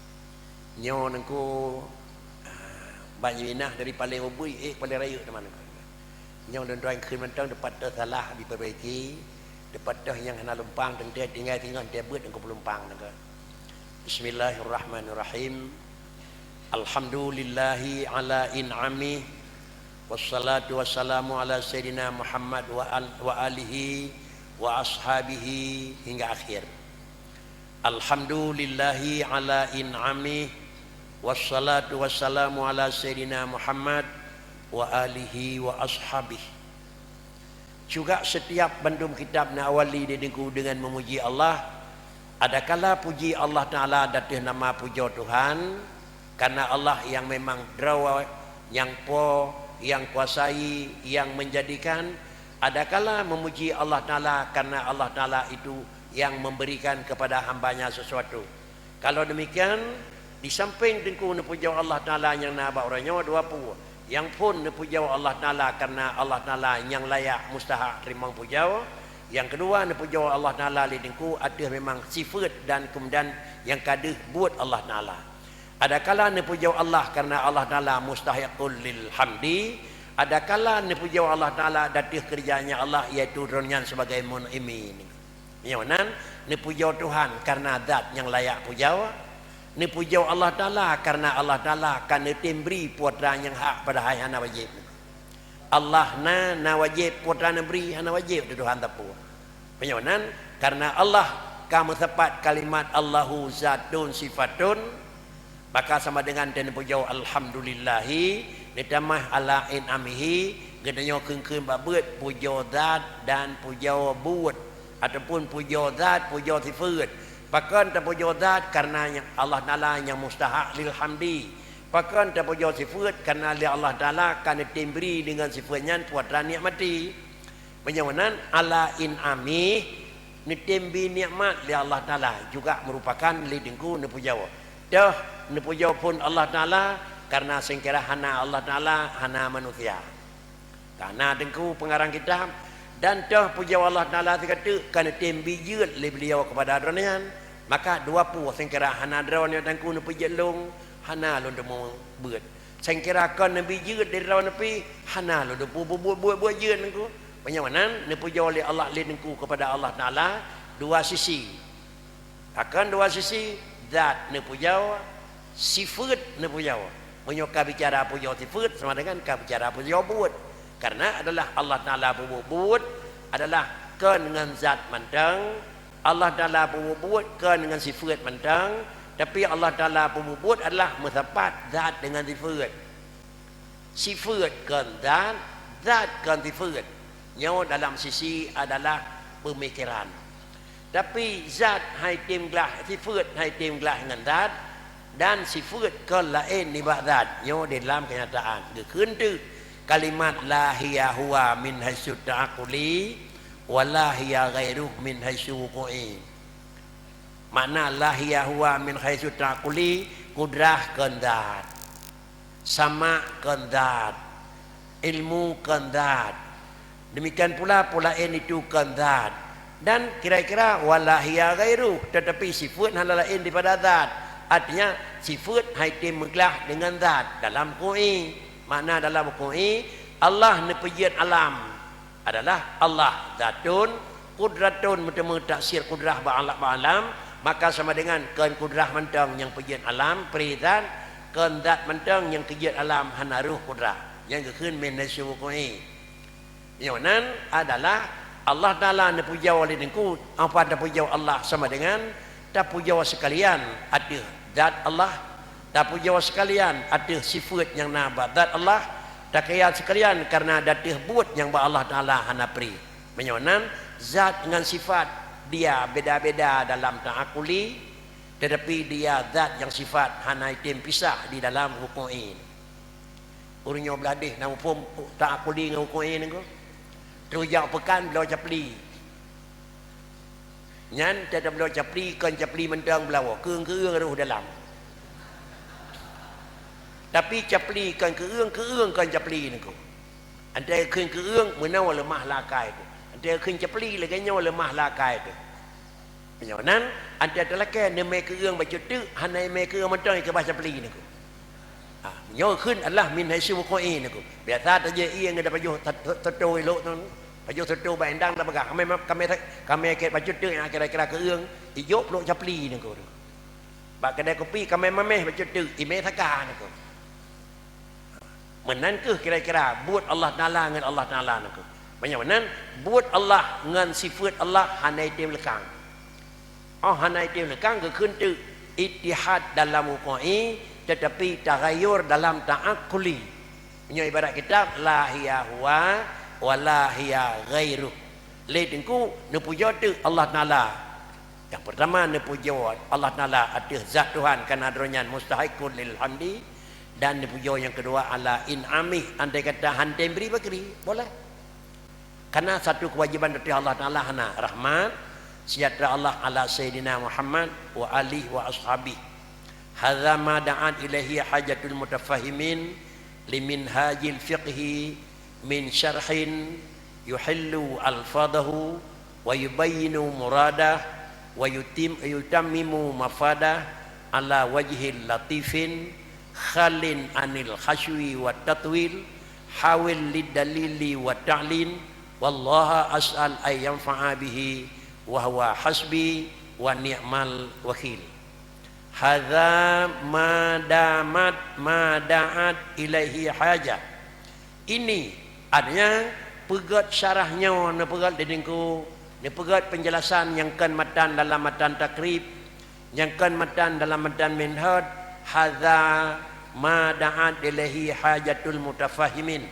Nyoe nengku, ah, banyu inah dari paling ubui, eh, paling rayeuk teuma nengku. Nyoe lôn tuan kheun mantong, teupatoh salah dipeurbaiki, teupatoh nyang hana lumpang, teuntèe tinggai singoh teuntèe beuet nengku peulumpang nengku. Bismillahirrahmanirrahim. Alhamdulillahi ala in'amih. Wassalatu wassalamu ala sayyidina Muhammad wa al-, wa alihi wa ashabihi hingga akhir. Alhamdulillahi ala in'amih. Wassalatu wassalamu ala sayyidina Muhammad wa alihi wa ashabihi. Juga setiap bandum kitab neuawali di dengku dengan memuji Allah. Adakala puji Allah Taala dateuh nama pujoe Tuhan, karena Allah nyang memang droe, nyang po, nyang kuasai, nyang menjadikan. Adakala memuji Allah Taala karena Allah Taala itu yang memberikan kepada hambanya sesuatu. Kalau demikian, di samping teungku neupujoe Allah Taala nyang na bak uroe nyoe dua peue. Nyang phôn neupujoe Allah Taala karena Allah Taala nyang layak mustahak teurimong pujoe. Nyang keudua, neupujoe Allah Taala lé teungku ateueh memang sifeut dan keumudian nyang ka deuh buet Allah Taala. Adakala neupujoe Allah karena Allah Taala mustahiqul lil hamdi, adakala neupujoe Allah Taala dateueh keureuja nyang Allah, yaitu droe nyan sebagai mun'imi. Nyoe nan, neupujoe Tuhan karena zat nyang layak pujoe, neupujoe Allah Taala karena Allah Taala ka neutem bri peue atra nyang hak padahai hana wajéb. Allah na, na wajéb, peue atra neubri hana wajéb di Tuhan tapue. Meunyoe nan, karena Allah ka meusapat kalimat Allahu zatun sifatun, maka sama dengan dan pujoe alhamdulillahi, ditamah ala in'amihi, geutanyoe kheun-kheun bak beuet pujoe zat dan pujoe buet, ataupun pujoe zat, pujoe sifeut. Pakon tapujoe zat? Karena Allah Taala nyang mustahak lil hamdi. Pakon tapujoe sifeut? Karena lé Allah Taala ka neutem bri deungon sifeut nyan putra nikmati. Meunyoe nan ala in'amih, neutem bri nikmat lé Allah Taala juga meurupakan lé Teungku neupujoe. Toh neupujoe phon Allah Taala, karena sengkira hana Allah Taala, hana manusia. Kana Teungku peungarang kitab, dan toh pujoe Allah Taala sigateuk ka neutem bri jeuet lé beuliau keupada droeneuh nyan. Maka dua peue sengkira hana droeneuh Teungku neupeujeuet lôn, hana lôn teumé beuet. Sengkira kon neubi jeuet di droeneuh pih, hana lôn teupeu buet-buet jeuet Teungku. Meunyoe nan neupujoe lé Allah lé Teungku keupada Allah Taala dua sisi. Pakon dua sisi, zat neupujoe, sifeut neupujoe. Meunyoe ka bicara pujoe sifeut sama dengan ka bicara pujoe buet. Karena adalah Allah Taala peubuet buet adalah kon ngon zat mantong, Allah Taala peubuet buet kon ngon sifeut mantong, tapi Allah Taala peubuet buet adalah meusapat zat deungon sifeut. Sifeut kon zat, zat kon sifeut. Nyoe dalam sisi adalah peumikeran. Tapi zat hai tem glah, sifeut hai tem glah ngon zat, dan sifeut kon laén nibak zat. Nyoe di dalam keunyataan. Geukheun teuk kalimat la hiya huwa min haitsu ta'aqquli, wa la hiya ghairuh min haitsu wuqu'i. Makna la hiya huwa min haitsu ta'aqquli, kudrah kon zat. Sama kon zat, ilmu kon zat, demikian pula peue laén itu kon zat, dan kira-kira wa la hiya ghairuh, tetapi sifeut hana laén daripada zat. Artinya, sifeut hai tem meuglah deungon zat dalam wuqu'i. Makna dalam wuqu'i, Allah neupeujeuet alam adalah Allah zatun, qudratun, meuteumé tafsir qudrah bak alam, bak alam, maka sama dengan kon qudrah mantong nyang peujeuet alam, pri zat, kon zat mantong nyang keujeuet alam hana roh qudrah. Nyang geukheun min haitsu wuqu'i. Nyoe nan adalah Allah Taala neupujoe lé Teungku, apa tapujoe Allah sama dengan tapujoe seukalian ateueh zat Allah, tapujoe seukalian ateueh sifeut nyang na bak zat Allah, takaya seukalian karena ateueh buet nyang bak Allah Taala hana pri. Meunyoe nan, zat ngon sifat dia beda-beda dalam ta'aqquli, tetapi dia zat nyang sifat hana item pisah di dalam wuqu'i. Ureueng nyoe blah deh na muphom ta'aqquli ngon wuqu'i nyoe. Teujak peukan bloe capli. Nyan teutabloe capli kon capli mantong beulawoe, keueung-keueung roh dalam. Tapi capli kon keueung, keueung kon capli nyoe. Antara kheun keueung meunoe leumah lakai teuh. Antara kheun capli lagèe nyoe leumah lakai teuh. Meunyoe nan, antara talakèe neumè keueung bacut teuk, hana mè keueung mantong ikeubah capli nyoe. Ha, nyoe kheun adalah min haitsu wuqu'i nyoe. Biasa tajak ié ngon tapajoh sat-, soto ilok nyoe. Pajoh soto bak indang tapeugah, "Kamè ma-, kamè sa-, kamè kèe bacut teuk nyang kira-kira keueung, ijok pluek capli nyoe." Bak keudè kupi kamè mamèh bacut teuk, imè saka nyoe. Meunan kheueh kira-kira buet Allah Taala ngon Allah Taala nyoe. Meunyoe meunan, buet Allah ngon sifeut Allah hana item leukang. Oh hana item leukang geukheun teuk ittihad dalam wuqu'i, tetapi taghayur dalam ta'aqquli. Meunyoe ibarat kitab, la hiya huwa wa la hiya ghairuh. Lé Teungku neupujoe teuk Allah Taala. Nyang peurtama neupujoe Allah Taala ateueh zat Tuhan, karena Droe nyan mustahiqul lil hamdi, dan neupujoe nyang keudua ala in'amih, andai kata han tem bri bakri, boleh. Karena satu kewajiban ateueh Allah Taala hana, rahmat, sejahtera Allah ala Sayyidina Muhammad wa alihi wa ashabihi. Hadza ma da'at ilaihi hajatul mutafahimin li minhajil fiqhi min syarhin yuhillu alfadahu wa yubayyinu muradah wa yutim-, yutammimu mafadah ala wajhil latifin khalin anil hashwi wa tatwil hawil lidalili wa ta'lil wallaha as'al ay yanfa'a bihi wa huwa hasbi wa ni'mal wakil. Hadza ma damat ma da'at ilaihi hajah. Ini artinya peugöt syarah nyoe neupeugöt di Teungku Neupeugét peunjelasan nyang kon matan dalam matan takrib, nyang kon matan dalam matan minhaj, hadza ma da'at ilaihi hajatul mutafahimin.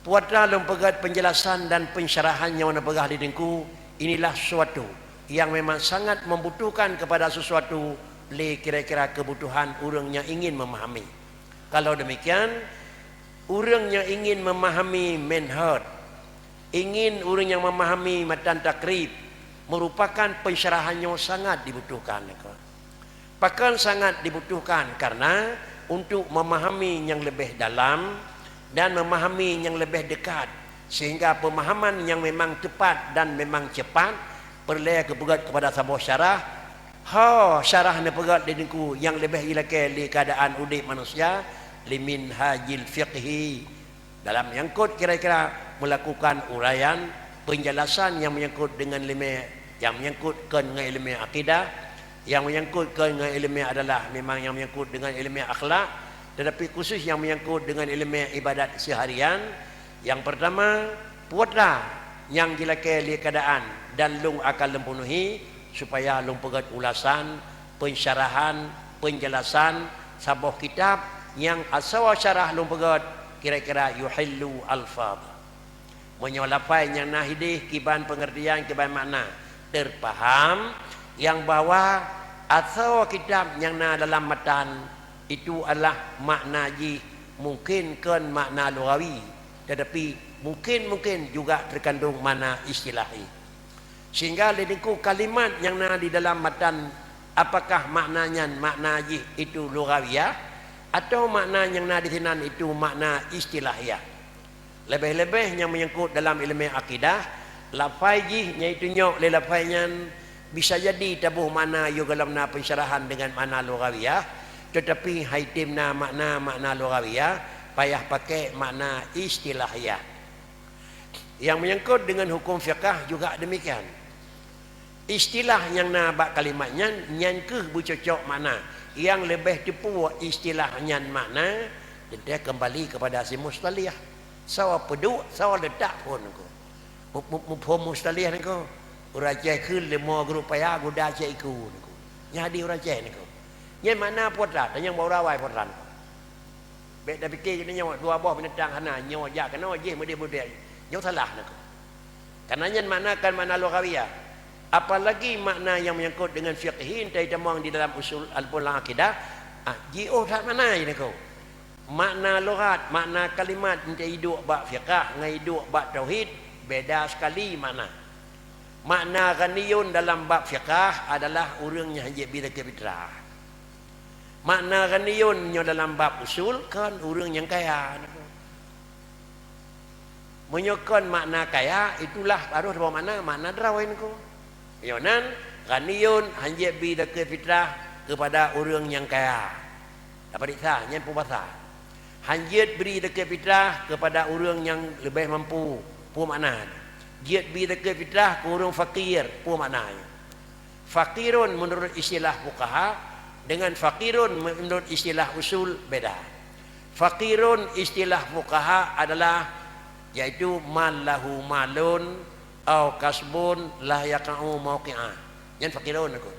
Puatra lôn peugét peunjelasan dan peunsyarahan nyang neupeugah lé Teungku, inilah sesuatu yang memang sangat membutuhkan kepada sesuatu lé kira-kira kebutuhan ureuëng nyang ingin memahami. Kalau demikian, ureuëng nyang ingin memahami minhaj, ingin ureuëng nyang memahami matan takrib, merupakan peunsyarahan nyang sangat dibutuhkan. Pakon sangat dibutuhkan? Karena untuk memahami nyang leubeh dalam dan memahami nyang leubeh dekat, sehingga pemahaman nyang memang tepat dan memang cepat, peureulée geupeugét kepada saboh syarah. Ho, syarah neupeugét lé Teungku nyang leubeh ilakée lé keuadaan udeb manusia, liminhajil fiqhi. Dalam nyangkut kira-kira melakukan uraian, penjelasan yang menyangkut dengan ilmu, yang menyangkut kon ngon ilmu akidah, yang menyangkut kon ngon ilmu adalah memang yang menyangkut dengan ilmu akhlak, tetapi khusus yang menyangkut dengan ilmu ibadat seharian. Yang pertama, putra nyang jilakée lé keadaan dan lôn akan lôn penuhi supaya lôn peugét ulasan, pensyarahan, penjelasan saboh kitab nyang asoe syarah lôn peugét kira-kira yuhillu alfaz. Meunyoe lafai nyang na hideh kiban pengertian, kiban makna, teupaham nyang bahwa asoe kitab nyang na dalam matan itu adalah makna jih mungkin kon makna lughawi, tetapi mungkin-mungkin juga terkandung makna istilahi. Sehingga lé Teungku kalimat nyang na di dalam matan, apakah makna nyan makna jih itu lughawiyah, atau makna nyang na di sinan itu makna istilahiyah? Leubeh-leubeh nyang menyangkut dalam ilmu akidah, lafai jih nyang itunyok lé lafai nyan bisa jadi taboh makna yôh gohlom na pensyarahan dengan makna lughawiyah, tetapi hai tem na makna-makna lughawiyah payah pakai makna istilahiyah. Nyang menyangkut dengan hukum fiqah juga demikian. Istilah nyang na bak kalimat nyan, nyan kheueh beucocok makna. Nyang leubeh teupeu istilah nyan makna, teuntée keumbali keupada si mustalih. Soe peuduek, soe leutak phon niko. Mu-, mu-, muphom mustalih niko. Ureuëng Aceh kheun leumo geuruek paya guda cit iku niko. Nyan hadih ureuëng Aceh niko. Nyan makna putra, tanyong bak ureuëng awai putra niko. Bék tapike nyoe dua boh binatang hana, nyoe jak keunoe jih meudeh-meudeh. Nyoe salah niko. Karena nyan makna kan makna lughawiyah. Apalagi makna yang menyangkut dengan fiqhi, teutamong di dalam usul ataupun lam akidah, ah, jiôh that makna niko. Makna lughat, makna kalimat, entah iduek bak fiqah ngon iduek bak tauhid, beda sekali makna. Makna ghaniyun dalam bab fiqah adalah ureuëng nyang hanjeuet bi zakeuet fitrah. Makna ghaniyun nyoe dalam bab usul kon ureuëng nyang kaya. Meunyoe kon makna kaya, itulah harôh saboh makna, makna droe niko. Nyoe nan, ghaniyun hanjeuet bi zakeuet fitrah keupada ureuëng nyang kaya. Tapeuriksa, nyan peubasa. Hanjeuet bri zakeuet fitrah keupada ureuëng nyang leubeh mampu, peue makna? Jeuet bi zakeuet fitrah keu ureuëng fakir, peue makna? Fakirun meunurot istilah fuqaha dengan fakirun meunurot istilah usul beda. Fakirun istilah fuqaha adalah, yaitu man lahu malun au kasbun la yaqa'u mauqi'ah. Nyan fakirun niko.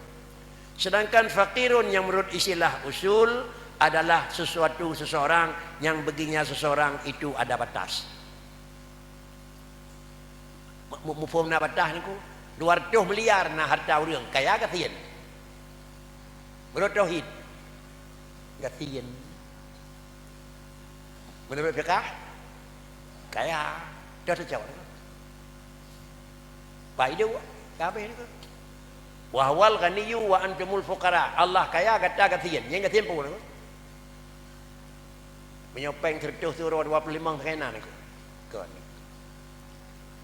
Sedangkan fakirun nyang meunurot istilah usul adalah sesuatu seseorang nyang baginya seseorang itu ada batas. Mu-, mu-, muphom na batas niko. Dua ratus miliar na harta ureuëng, kaya gasien. Meunurot tauhid, gasien. Meunurot fiqah, kaya. Dah teucok. Pai dua, ka habéh niko. Wa huwal ghaniyyu wa antumul fuqara. Allah kaya, gata gasien. Nyang gasien peue niko? Meunyoe péng seratus tu dua puluh lima kena niko. Kon.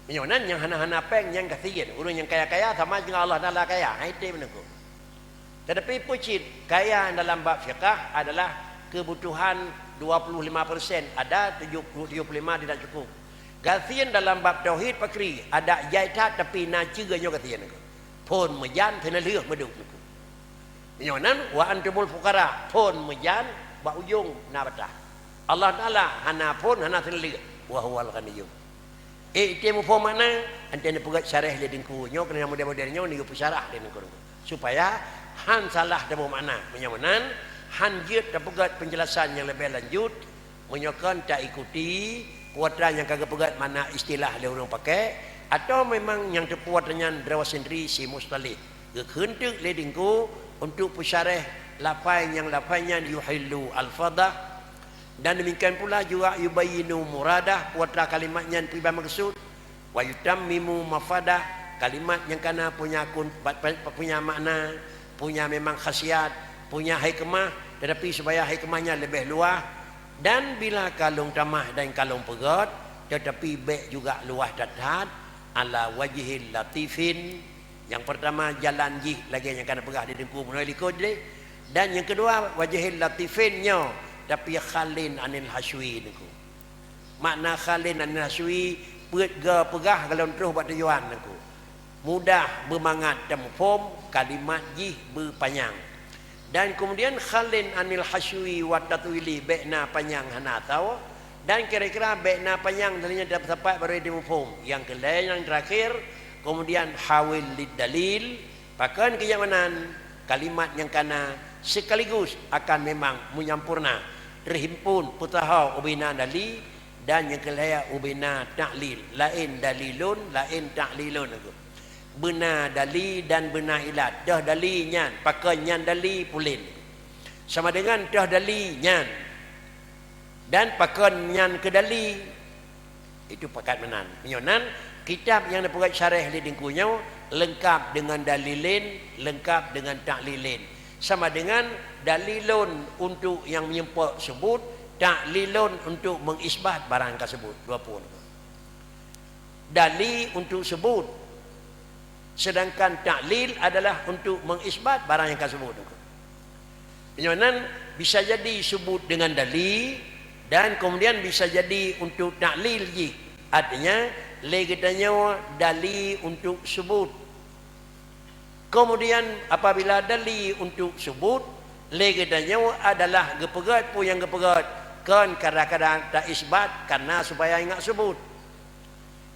Meunyoe nan nyang hana-hana péng nyang gasien. Ureuëng nyang kaya-kaya sama dengan Allah Taala kaya. Hai tem niko. Tetapi peue cit kaya dalam bab fiqah adalah kebutuhan dua puluh lima persen, ada tujuh puluh, tujuh puluh lima tidak cukup. Gasien dalam bab tauhid pakri, ada jai that tapi na ceue nyoe gasien niko. Phon meujan teunaleuh meuduk niko. Nyoe nan wa antumul fuqara, phon meujan bak ujong na batas. Allah Taala hana phon, hana teunaleuh, wa huwal ghaniyyu. Eh, item muphom makna, antai neupeugét syarah lé Teungku. Nyoe keuneuk model-model nyoe, neuyue peusyarah lé Teungku. Supaya han salah taboh makna. Meunyoe meunan, han jeuet tapeugét penjelasan nyang leubeh lanjut, meunyoe kon taikuti kuatra nyang ka geupeugét makna istilah lé ureuëng pakai, atawa memang nyang teupeue nyan droe sendiri si mustalih. Geukheun teuk lé Teungku untuk peusyarah lafai nyang lafai nyan yuhillu alfadah, dan demikian pula juga yubayyinu muradah, kuatra kalimat nyan peue ban meukeusud, wa yutammimu mafadah, kalimat nyang kana punya kun-, ba-, ba-, punya makna, punya memang khasiat, punya hikmah, tetapi supaya hikmah nyan leubeh luwah, dan bila ka lôn tamah dan ka lôn peugét, tetapi bék juga luwah that-that, ala wajhil latifin, nyang peurtama jalan jih lagée nyang kana peugah di Teungku meunyoe likot deh. Dan nyang keudua, wajhil latifin nyoe, tapi khalin anil haswi Teungku. Makna khalin anil haswi, peuet geupeugah golom troh bak tujuan Teungku. Mudah beumangat tamuphom, kalimat jih beupanyang. Dan kemudian khalin anil haswi wa tatwili, bék na panyang hana tao. Dan kira-kira bék na panyang dan nyan dapat sapat baru dimuphom. Nyang keulhée nyang terakhir, kemudian hawil lid dalil, pakon keu nyang meunan kalimat nyang kana sekaligus akan memang meunyampurna, teuhimpun peutaha ubena dali dan nyang keulhée ubena taklil, laén dalilun, laén taklilun. Beuna dali dan beuna ilat. Toh dali nyan, pakon nyan dali pulen. Sama dengan toh dali nyan. Dan pakon nyan keu dali. Itu pakat meunan. Meunyoe nan, kitab nyang neupeugét syarah lé Teungku nyoe leungkab deungon dalilin, leungkab deungon taklilen. Sama dengan dalilun untuk nyang meunyeupok subut, taklilun untuk mengisbat barang ka subut. Dua pun. Dali untuk subut, sedangkan taklil adalah untuk mengisbat barang nyang ka subut. Meunyoe nan bisa jadi subut dengan dali dan kemudian bisa jadi untuk taklil jih. Artinya, lé geutanyoe dali untuk subut. Kemudian, apabila dali untuk subut, lé geutanyoe adalah geupeugét peue nyang geupeugét, kon kadang-kadang taisbat karena supaya ingat subut.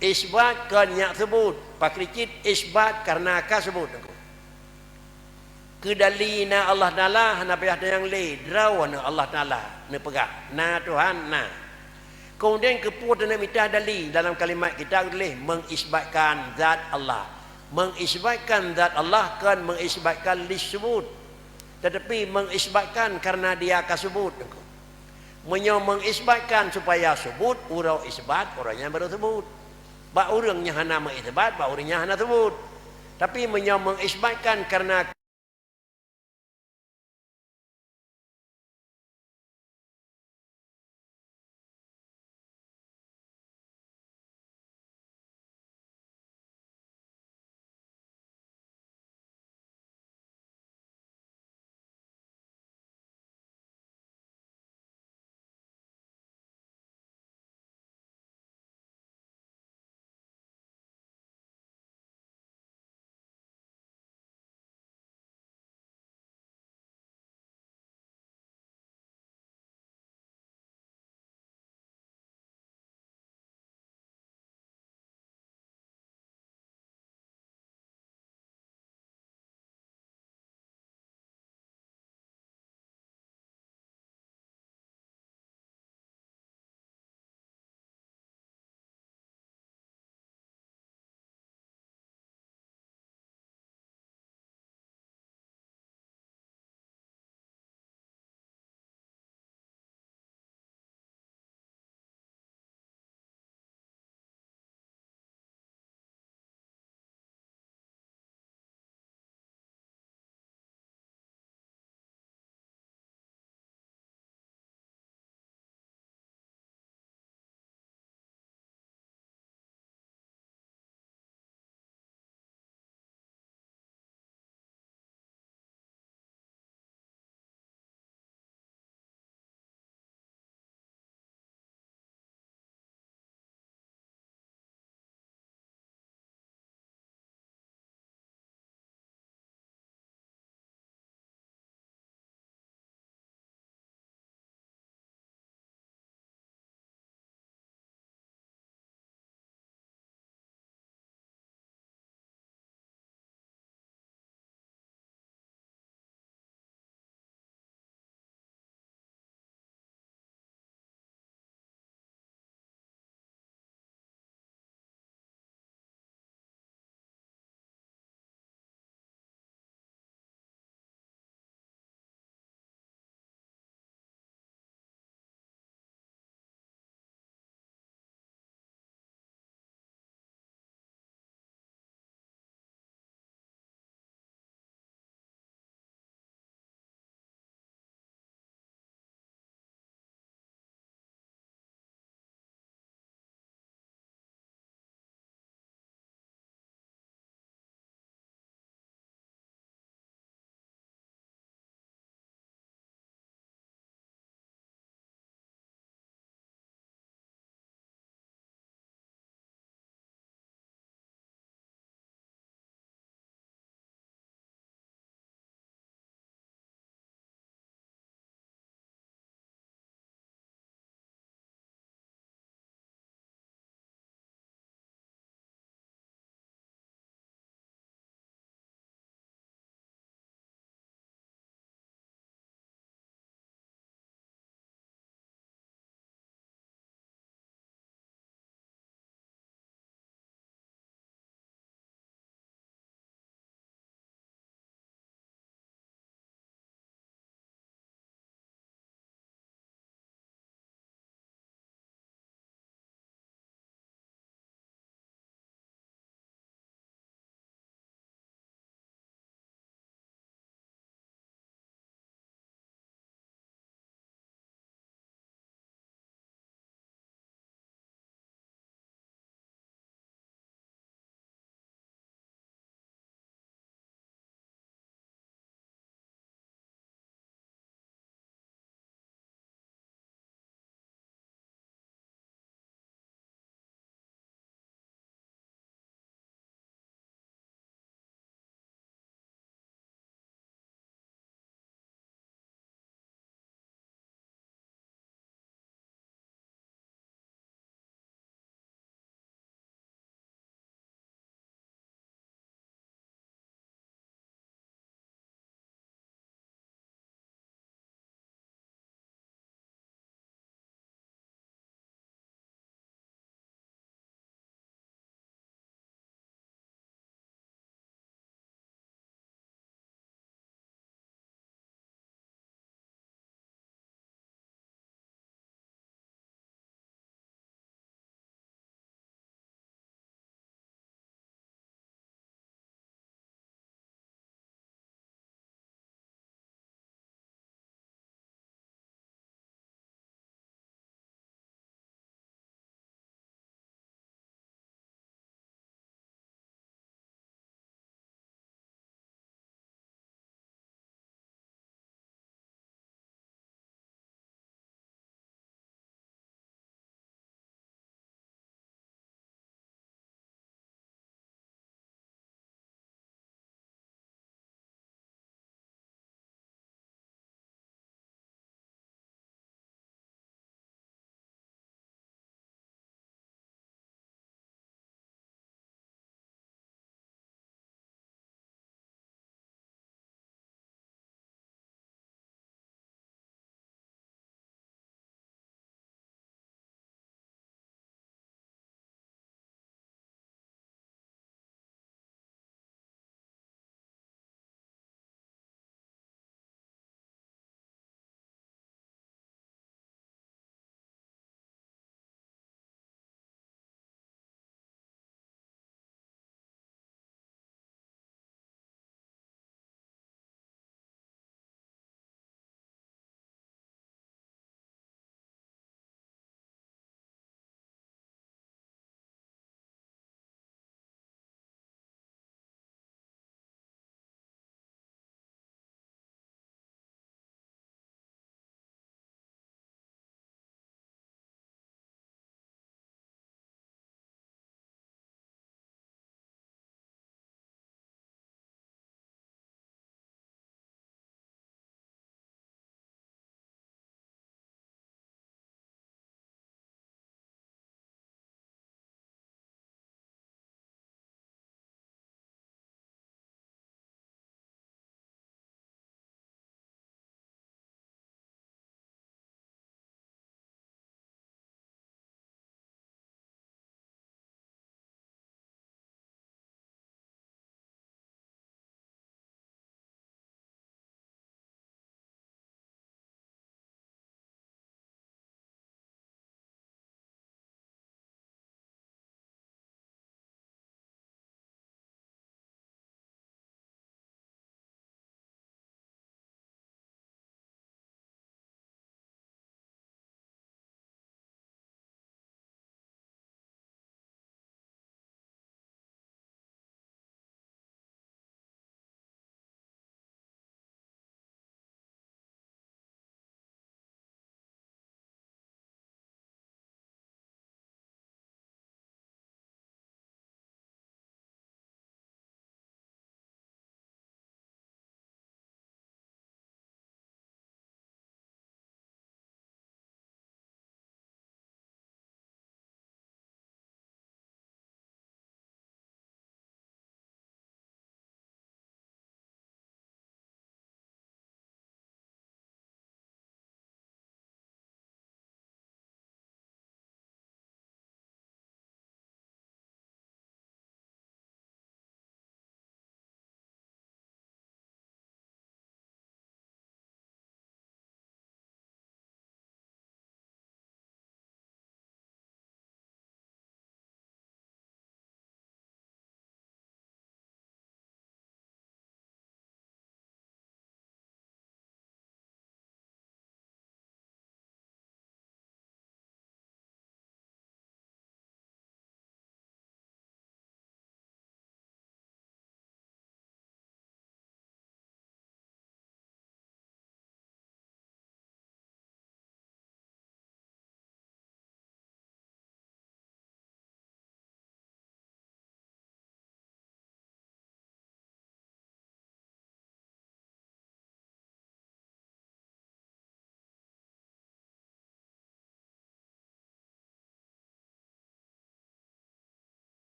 Isbat kon nyak subut, pakri cit isbat karena ka subut Teungku. Keu dali na Allah Taala hana payah tanyong lé, droe na Allah Taala neupeugah, na Tuhan na. Kemudian keupeue taneuk mita dali dalam kalimat kitab tuléh mengisbatkan zat Allah. Mengisbatkan zat Allah kon mengisbatkan lis subut, tetapi mengisbatkan karena dia ka subut Teungku. Meunyoe mengisbatkan supaya subut, uroe isbat, uroe nyan baru subut. Bak ureuëng nyang hana meuisbat, bak ureuëng nyan hana subut. Tapi meunyoe mengisbatkan karena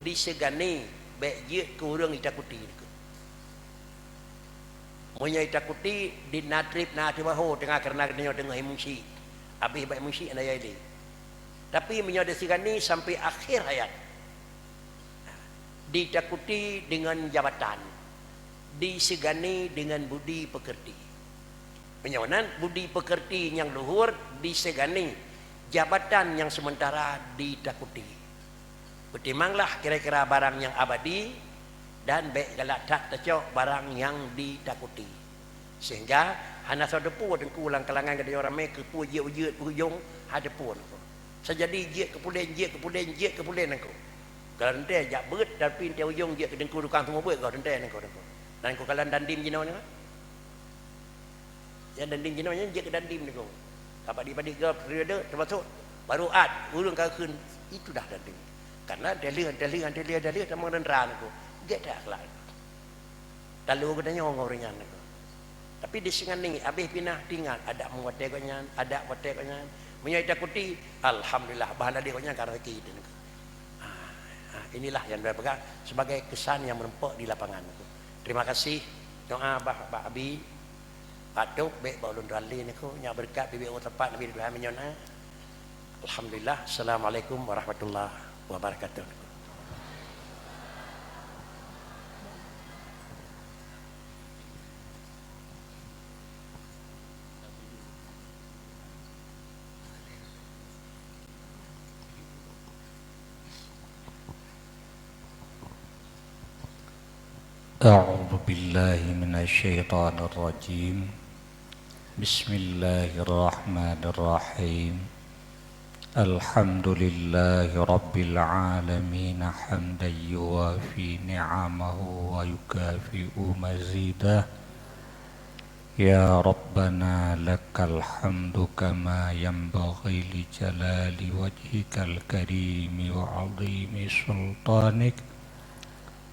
disegani, bék jeuet keu ureuëng itakuti. Meunyoe itakuti, di na treb na ateueh bahô teungoh, kareuna geutanyoe teungoh imusi, abéh bak imusi hana yai lé. Tapi meunyoe disegani sampai akhé hayat, ditakuti deungon jabatan, disegani deungon budi peukeurti. Meunyoe nan budi peukeurti nyang luhur disegani, jabatan nyang seumeuntara ditakuti. Peutimanglah kira-kira barang nyang abadi, dan bék galak that tacok barang nyang ditakuti. Sehingga hana soe teupeu teungku lam kalangan geutanyoe ramé keupeue jeuet-jeuet ujong, hana teupeu teungku. Seujadi jeuet keu pulen, jeuet keu pulen, jeuet keu pulen teungku. Kalau teuntée jak beuet, tapi teuntée ujong jeuet keu teungku tukang seumeubeuet goh teuntée teungku, teungku. Dan keu kalan dandim jinoe nyoe. Nyang dandim jinoe nyan jeuet keu dandim teungku. Ka padit-padit gob, termasuk baru at ureuëng ka kheun, itu dah dandim. Karena daleuh, daleuh, daleuh, daleuh, tamong dan ran teungku. Gét dah akhlak. Talo geutanyoe ngon ureuëng nyan teungku. Tapi disegani, abéh pinah teuingat, adak meuwatée gobnyan, adak watée gobnyan. Meunyoe itakuti, alhamdulillah, bah na lé gobnyan ka rezeki teungku. Ah, ah, inilah yang saya pegang sebagai kesan yang meureumpok di lapangan teungku. Terima kasih. Doa bah bak Abi. Patôb bék bak ulôn tuan lé teungku, nyak beureukat bibi u teumpat Nabi Ibrahim nyoe na. Alhamdulillah. Assalamualaikum warahmatullahi wabarakatuh. أعوذ بالله من الشيطان الرجيم. بسم الله الرحمن الرحيم. الحمد لله رب العالمين، حمدا يوافي نعمه ويكافئ مزيده. يا ربنا لك الحمد كما ينبغي لجلال وجهك الكريم وعظيم سلطانك.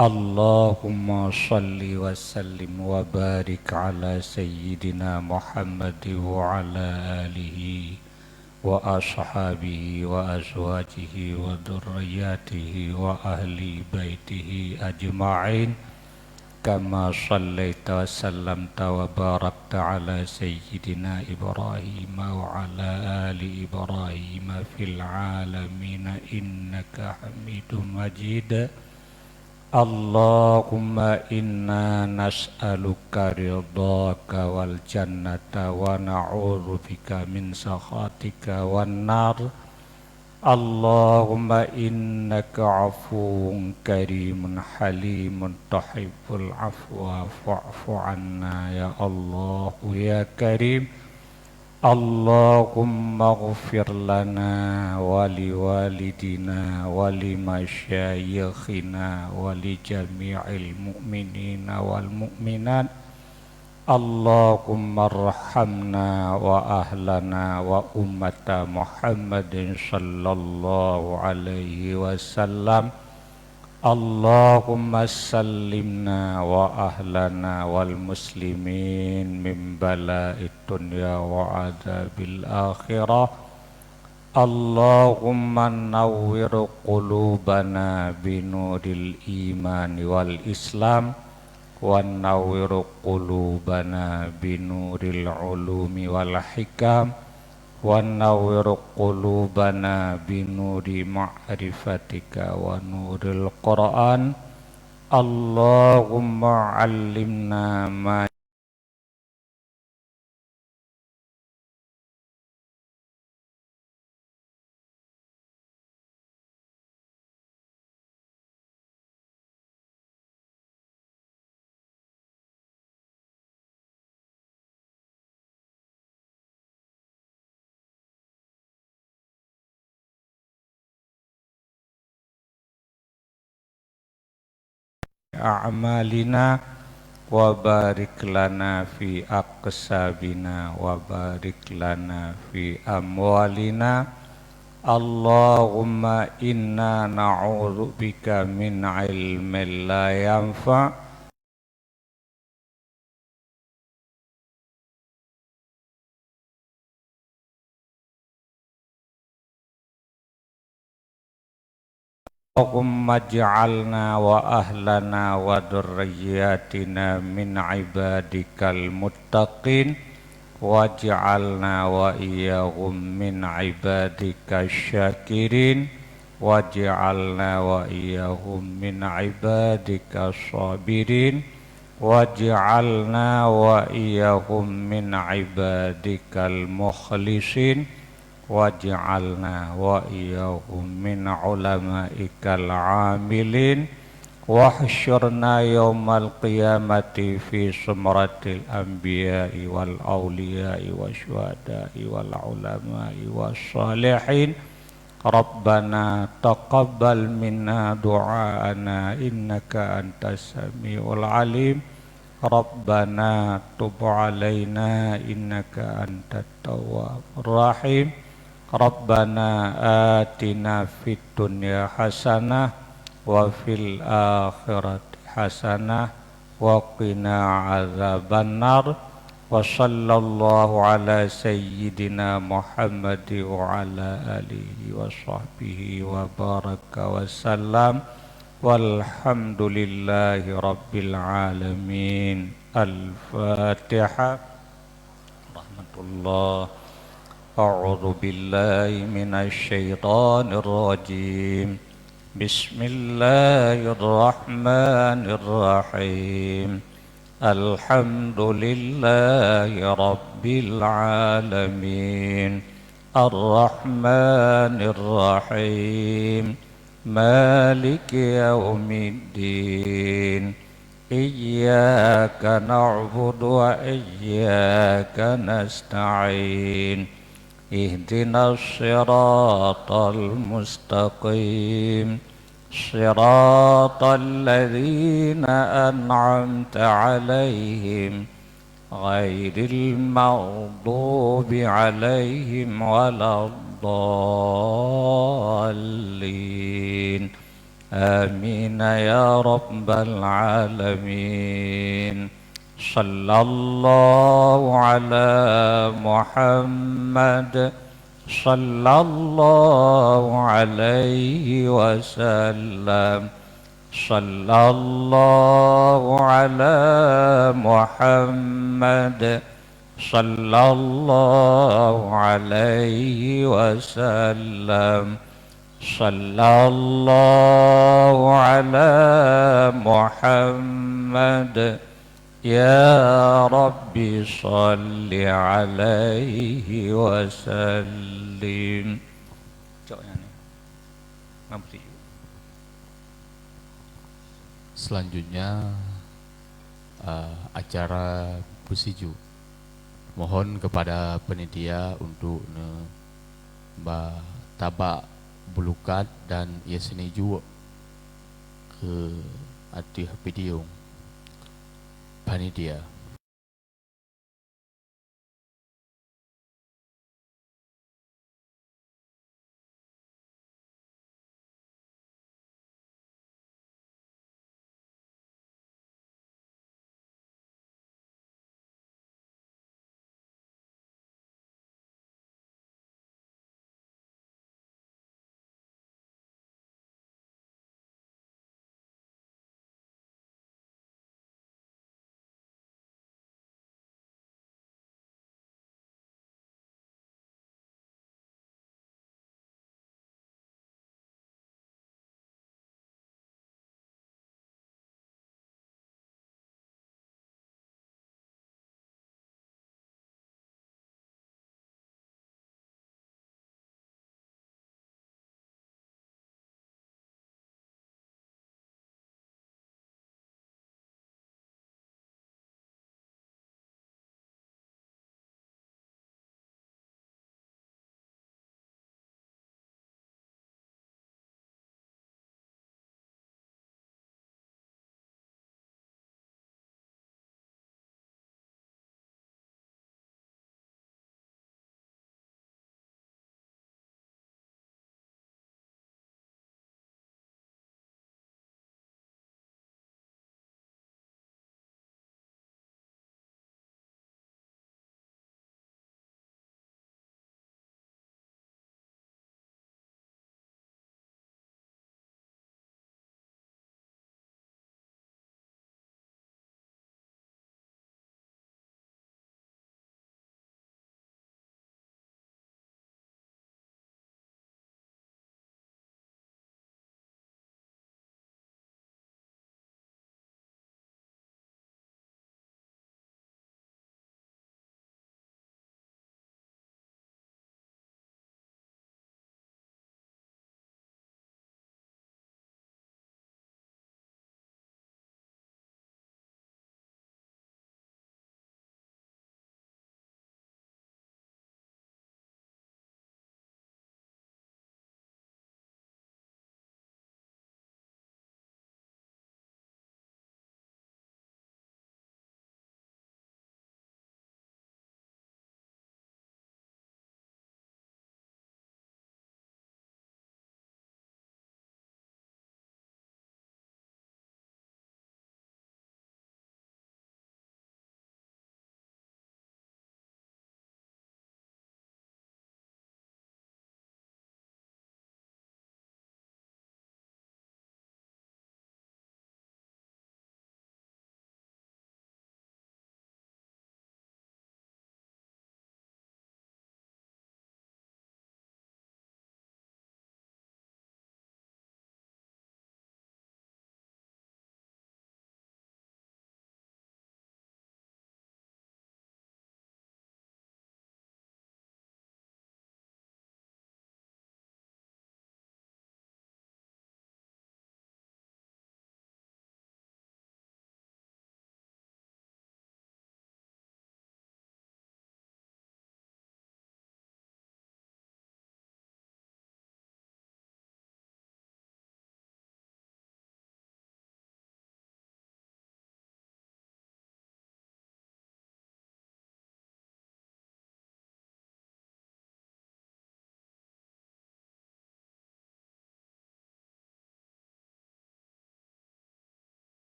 اللهم صل وسلم وبارك على سيدنا محمد وعلى آله وأصحابه وأزواجه وذرياته وأهل بيته أجمعين، كما صليت وسلمت وباركت على سيدنا إبراهيم وعلى آل إبراهيم في العالمين إنك حميد مجيد. اللهم إنا نسألك رضاك والجنة ونعوذ بك من سخطك والنار. اللهم إنك عفو كريم حليم تحب العفو فاعف عنا يا الله يا كريم. اللهم اغفر لنا ولوالدينا ولمشايخنا ولجميع المؤمنين والمؤمنات. اللهم ارحمنا وأهلنا وأمة محمد صلى الله عليه وسلم. اللهم سلمنا وأهلنا والمسلمين من بلاء الدنيا وعذاب الآخرة. اللهم نور قلوبنا بنور الإيمان والإسلام، ونور قلوبنا بنور العلوم والحكم، ونور قلوبنا بنور معرفتك ونور القرآن. اللهم علمنا ما أعمالنا وبارك لنا في أقسابنا وبارك لنا في أموالنا. اللهم إنا نعوذ بك من علم لا ينفع Allahumma ij'alna wa ahlana wa dzurriyyatina min ibadikal muttaqin, waj'alna wa iyyahum min ibadikasy syakirin, waj'alna wa iyyahum min ibadikasy sabirin, waj'alna wa iyyahum min ibadikal mukhlisin, waj'alna wa iyyahum min ulamaikal amilin, wahsyurna yaumal qiyamati fi zumratil anbiya'i wal auliya'i wasyuhada'i wal ulama'i wassalihin. Rabbana taqabbal minna du'aana innaka antas samiul alim. Rabbana tub alaina innaka antat tawwabur rahim. Rabbana atina fid dunya hasanah wa fil akhirati hasanah wa qina adzabannar. Wa sallallahu ala sayyidina Muhammad wa ala alihi wa sahbihi wa baraka wa sallam. Walhamdulillahi rabbil alamin. Al-Fatihah. Rahmatullah. A'udzu billahi minasy syaithanir rajim. Bismillahirrahmanirrahim. Alhamdulillahi rabbil alamin. Arrahmanirrahim. Maliki yaumiddin. Iyyaka na'budu wa iyyaka nasta'in. Ihdinas siratal mustaqim. Siratal ladzina an'amta 'alaihim, ghairil maghdubi 'alaihim waladdallin. Amin ya rabbal alamin. Sallallahu ala Muhammad. Sallallahu alaihi wasallam. Sallallahu ala Muhammad. Sallallahu alaihi wasallam. Sallallahu ala Muhammad. Ya Rabbi, salli alaihi wasallim. Cok yang ni. Ngam setuju. Selanjutnya, eh, acara beusiju. Mohon kepada panitia untuk ne ba tabak bulukat dan ie seni juek keu ateueh podium panitia.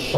Sallallahu ala sayyidina Nabi Muhammadin, sallallahu alaihi wasallam. Sallallahu ala sayyidina Nabi Muhammadin, sallallahu alaihi wasallam. Sallallahu ala sayyidina Nabi Muhammadin, sallallahu alaihi wasallam. Sallallahu ala sayyidina Nabi Muhammadin, sallallahu alaihi wasallam. Sallallahu ala sayyidina Nabi Muhammadin, sallallahu alaihi wasallam. Sallallahu ala sayyidina Nabi Muhammadin, sallallahu alaihi wasallam. Sallallahu ala sayyidina Nabi Muhammadin, sallallahu alaihi wasallam. Sallallahu ala sayyidina Nabi Muhammadin, sallallahu alaihi wasallam. Sallallahu ala sayyidina Nabi Muhammadin, sallallahu alaihi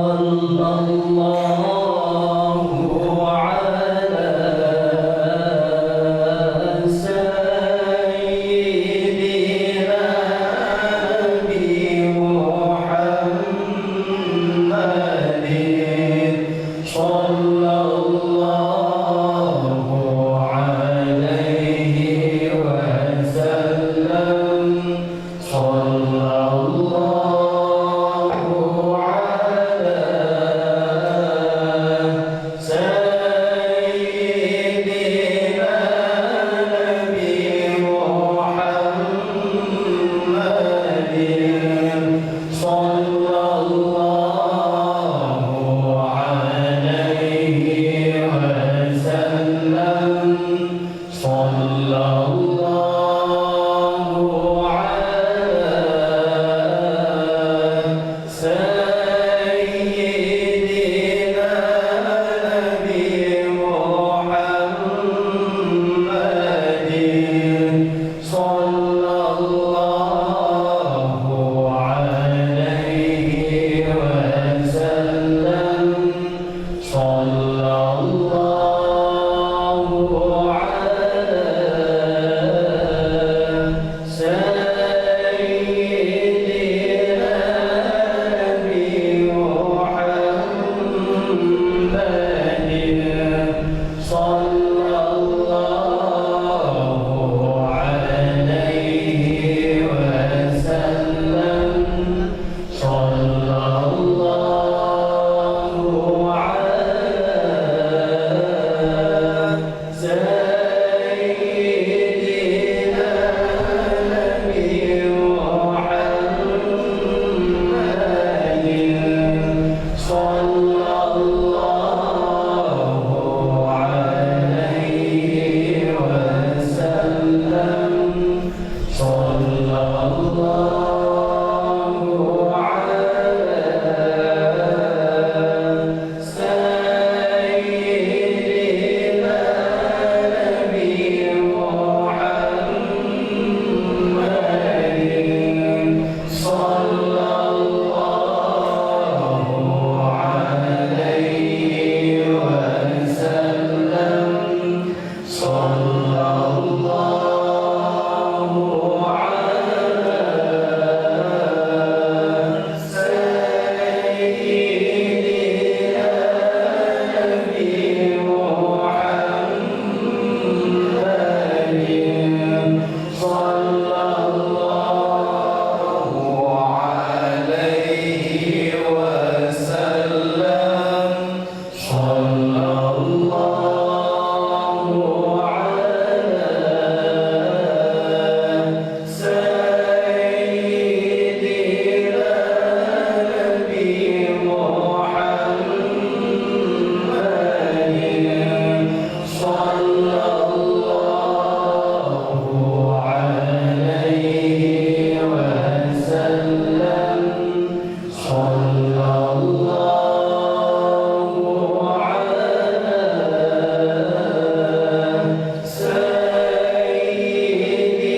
wasallam. Sallallahu ala sayyidina Nabi Muhammadin, sallallahu alaihi wasallam.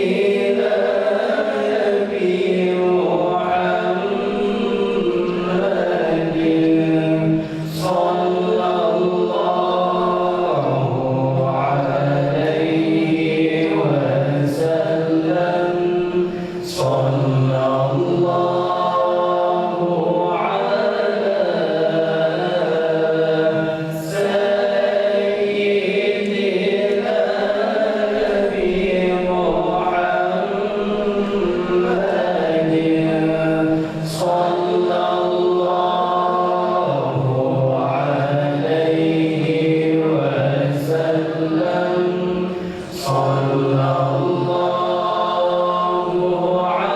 Sallallahu ala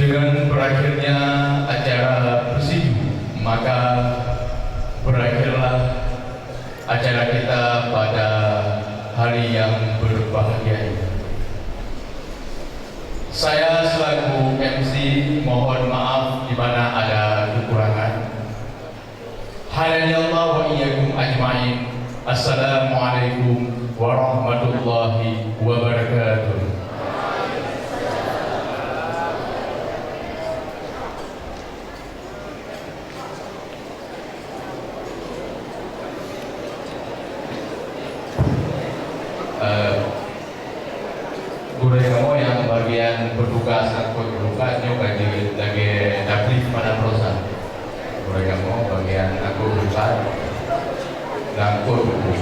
Dengan berakhirnya acara Persiju, maka berakhirlah acara kita pada hari yang berbahagia ini. Saya selaku M C mohon maaf di mana ada kekurangan. Hadanallahu wa iyyakum ajma'in. Assalamualaikum warahmatullahi wabarakatuh. Eh, gurée kamoe nyang bagian petugas angkot beurangkat nyoe ka jeuet lagée tablih mana prosa. Gurée kamoe bagian angkot beurangkat dan angkot buku.